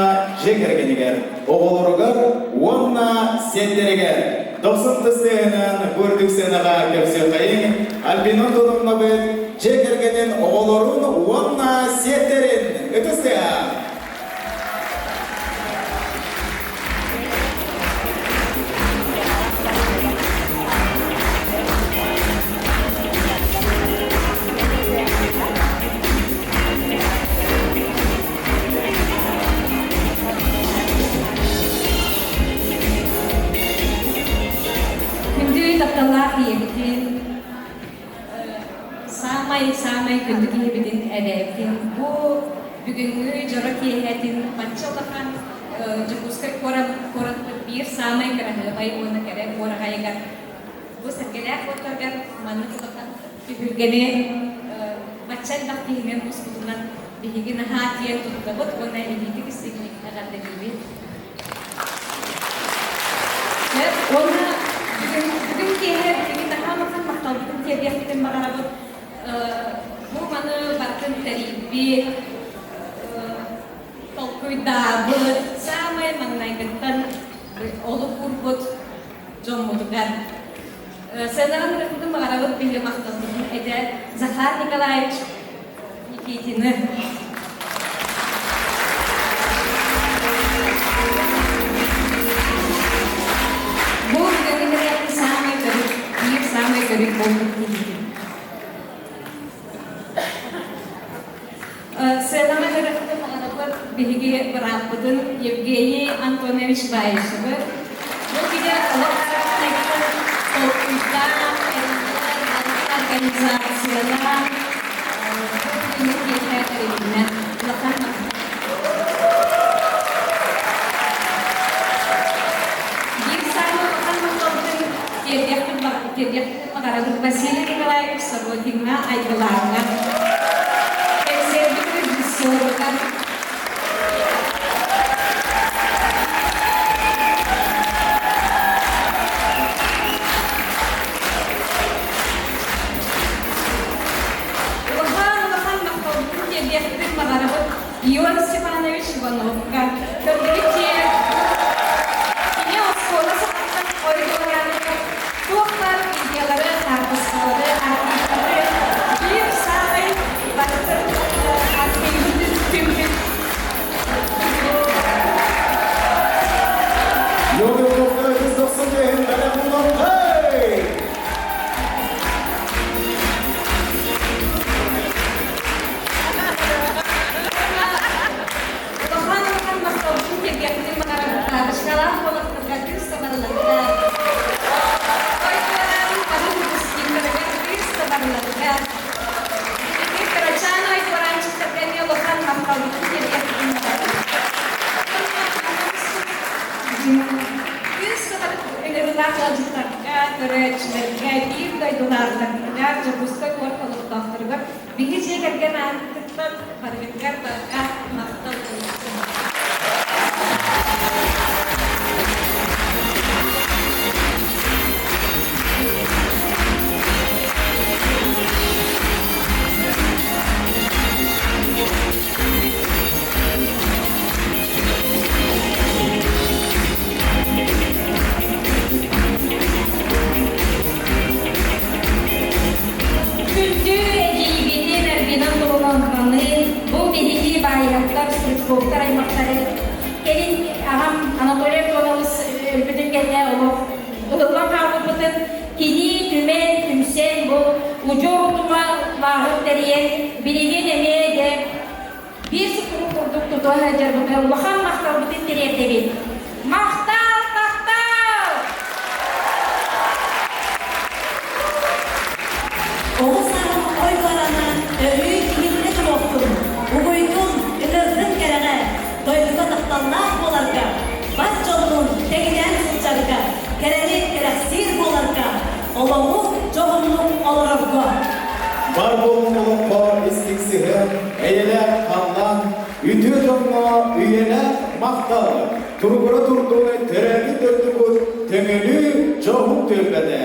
дьиэ кэргэнигэр, оҕолоругар уонна сиэннэригэр. Дохсун тыстыһынан бу үрдүк сыанаҕа көрсүөххэйиҥ Альбина Антоновнабыт дьиэ кэргэнин оҕолорун уонна сиэттэрин ытыс тыаһа! Күндү тапталлаах ийэбитин, Саамай-саамай күндү киһибитин эбээбитин бу бүгүҥҥү дьоро киэһэтин бачча улахан Дьокуускай куорат куораппыт биир саамай кыраһыабай уонна кэрэ уораҕайыгар бу сэргэлээх уоттаргар маннык улахан түһүлгэни бачча элбэх киһинэн муспутунан биһиги наһаа киэн туттабыт уонна илиитик истиҥник эҕэрдэлиибит. Уонна бүгүн, бүгүн киэһэ биһиги наһаа улахан махталбытын тиэрдиэхпитин баҕарабыт. Бу маны барытын тэрийбит, толкуйдаабыт, саамай маҥнайгыттан олук уурбут дьоммутугар. Сыанаҕын ырыппытын баҕарабыт биһиги махталбытын этэ Захар Николаевич Никитины. төрүт буолбут киһитин. Сыанаҕа ыҥырыахпытын баҕарабыт биһиги бырааппытын Евгений Антонович Баишевы. Бу кини олох харахтыттан толкуйдаан, организациялаан, бу бүгүҥҥү киэһэ тэрилиннэ. Улахан махтал. Биир саамай улахан махталбытын тиэрдиэхпит баҕарабыт Василий Николаевич Сорокиҥҥа, Айгылааҥҥа. Кэнсиэрбит режиссеругар Улахан улахан махталбытын тиэрдиэхпитин баҕарабыт Ион Степанович Ивановка. Көрдүгүт дьиэ кини оскуола саҕаттан ойдуораныгар туох баар видеолары, хаартыскалары, архивтары биир саамай барытын архивын түмпүт. Улахан улахан махталбытын тиэргэммитин баҕарабыт бабочкалаах уолаттарга кыыс табарыларыгар, ойдуораан бары выпускниктарыгар кыыс табарыларыгар, биһиги кырачаан ойдуораанчыктарга эмиэ улахан махталбытын тиэргэммитин баҕарабыт. Кыыс табар ыҥырыылаах ыалдьыттарга, көрөөччүлэргэ, биир дойдулаахтарбытыгар, Дьокуускай куорат олохтоохторугар биһиги дьиэ кэргэн аатыттан барыгытыгар барҕа махтал буолуохтун. Күндү эдьиийбитин Альбина Антоновнаны бу биһиги Баайаҕаттар, Стручковтар аймахтары кэлин аҕам Анатолий Антонович өлбүтүн кэннэ олох ыһыллан хаалбыппытын кини түмэн, түмсэн бу удьуор утума лааҕыр тэрийэн билигин эмиэ дьэ биир сутурук курдук тутуһа сылдьарбытыгар улахан махталбытын тириэрдэбит. Махтал, махтал! Оҕо сааһым ой барана өрүү иһиллэ туруохтун, угуйдун, ыҥырдын кэрэҕэ, дойдуга тапталлаах буоларга, бар дьоннуун тэҥинээн сылдьарга, кэрэни кэрэхсиир буоларга, олоҕу дьоһуннук олорорго. Бар буолун олоххо истиҥ сыһыан, эйэлээх халлаан, үтүө дьоҥҥо үйэлээх махтал, туругура турдун төрөөбүт дойдубут төҥөнүү дьоһун түөлбэтэ.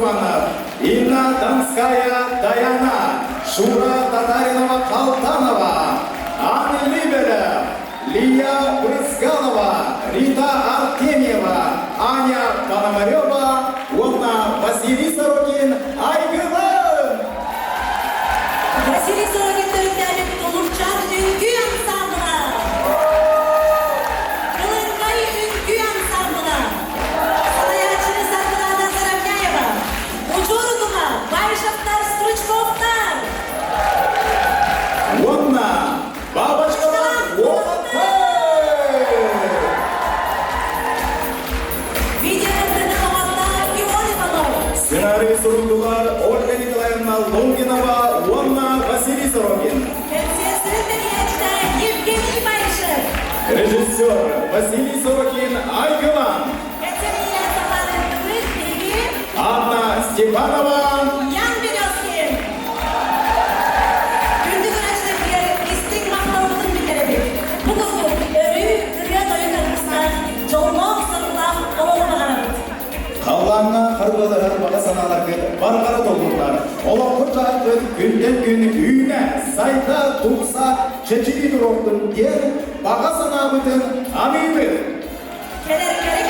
Степанов, Инна Донская Даяна, Шура Татаринова-Халтанова, Анна Либеля, Лия Брызгалова, Рита Артемьева, Аня Пономарева уонна Василий Сорокин Айгылын! Василий Сорокин төрүттээбит Тулурчаан үҥкүү ансаамбыла! Кылыркай үҥкүү ансаамбыла! Салайааччы Саргылана Заровняева, Учур утума Баишевтар Стручковтар! Уонна Бабочкалар уолаттар! Видеоконтент команда Ион Иванов! Сценарий суруйдулар Ольга Николаевна Лонгинова уонна Василий Сорокин. Кэнсиэстерин тэрийээччитэ Евгений Баишев! Режиссер Василий Сорокин Айгылан. Кэнсиэрин саҕаланыыбыт биһиги Анна Степанова. Ян Березкин! Күндү көрөөччүлэрбитигэр истиҥ махталбытын биллэрэбит. Бу курдук өрүү ырыа-тойук аргыстаах, дьоллоох-соргулаах олоҕу баҕарабыт. Халлааҥҥа харбыалаһар баҕа санааларгыт барҕара доллуннар. Олоххут дьаһалгыт күнтэн күн үүнэ, сайда, тупса, чэчирии туруохтун диэн баҕа санаабытын аныыбыт. Кэлэр кэрэ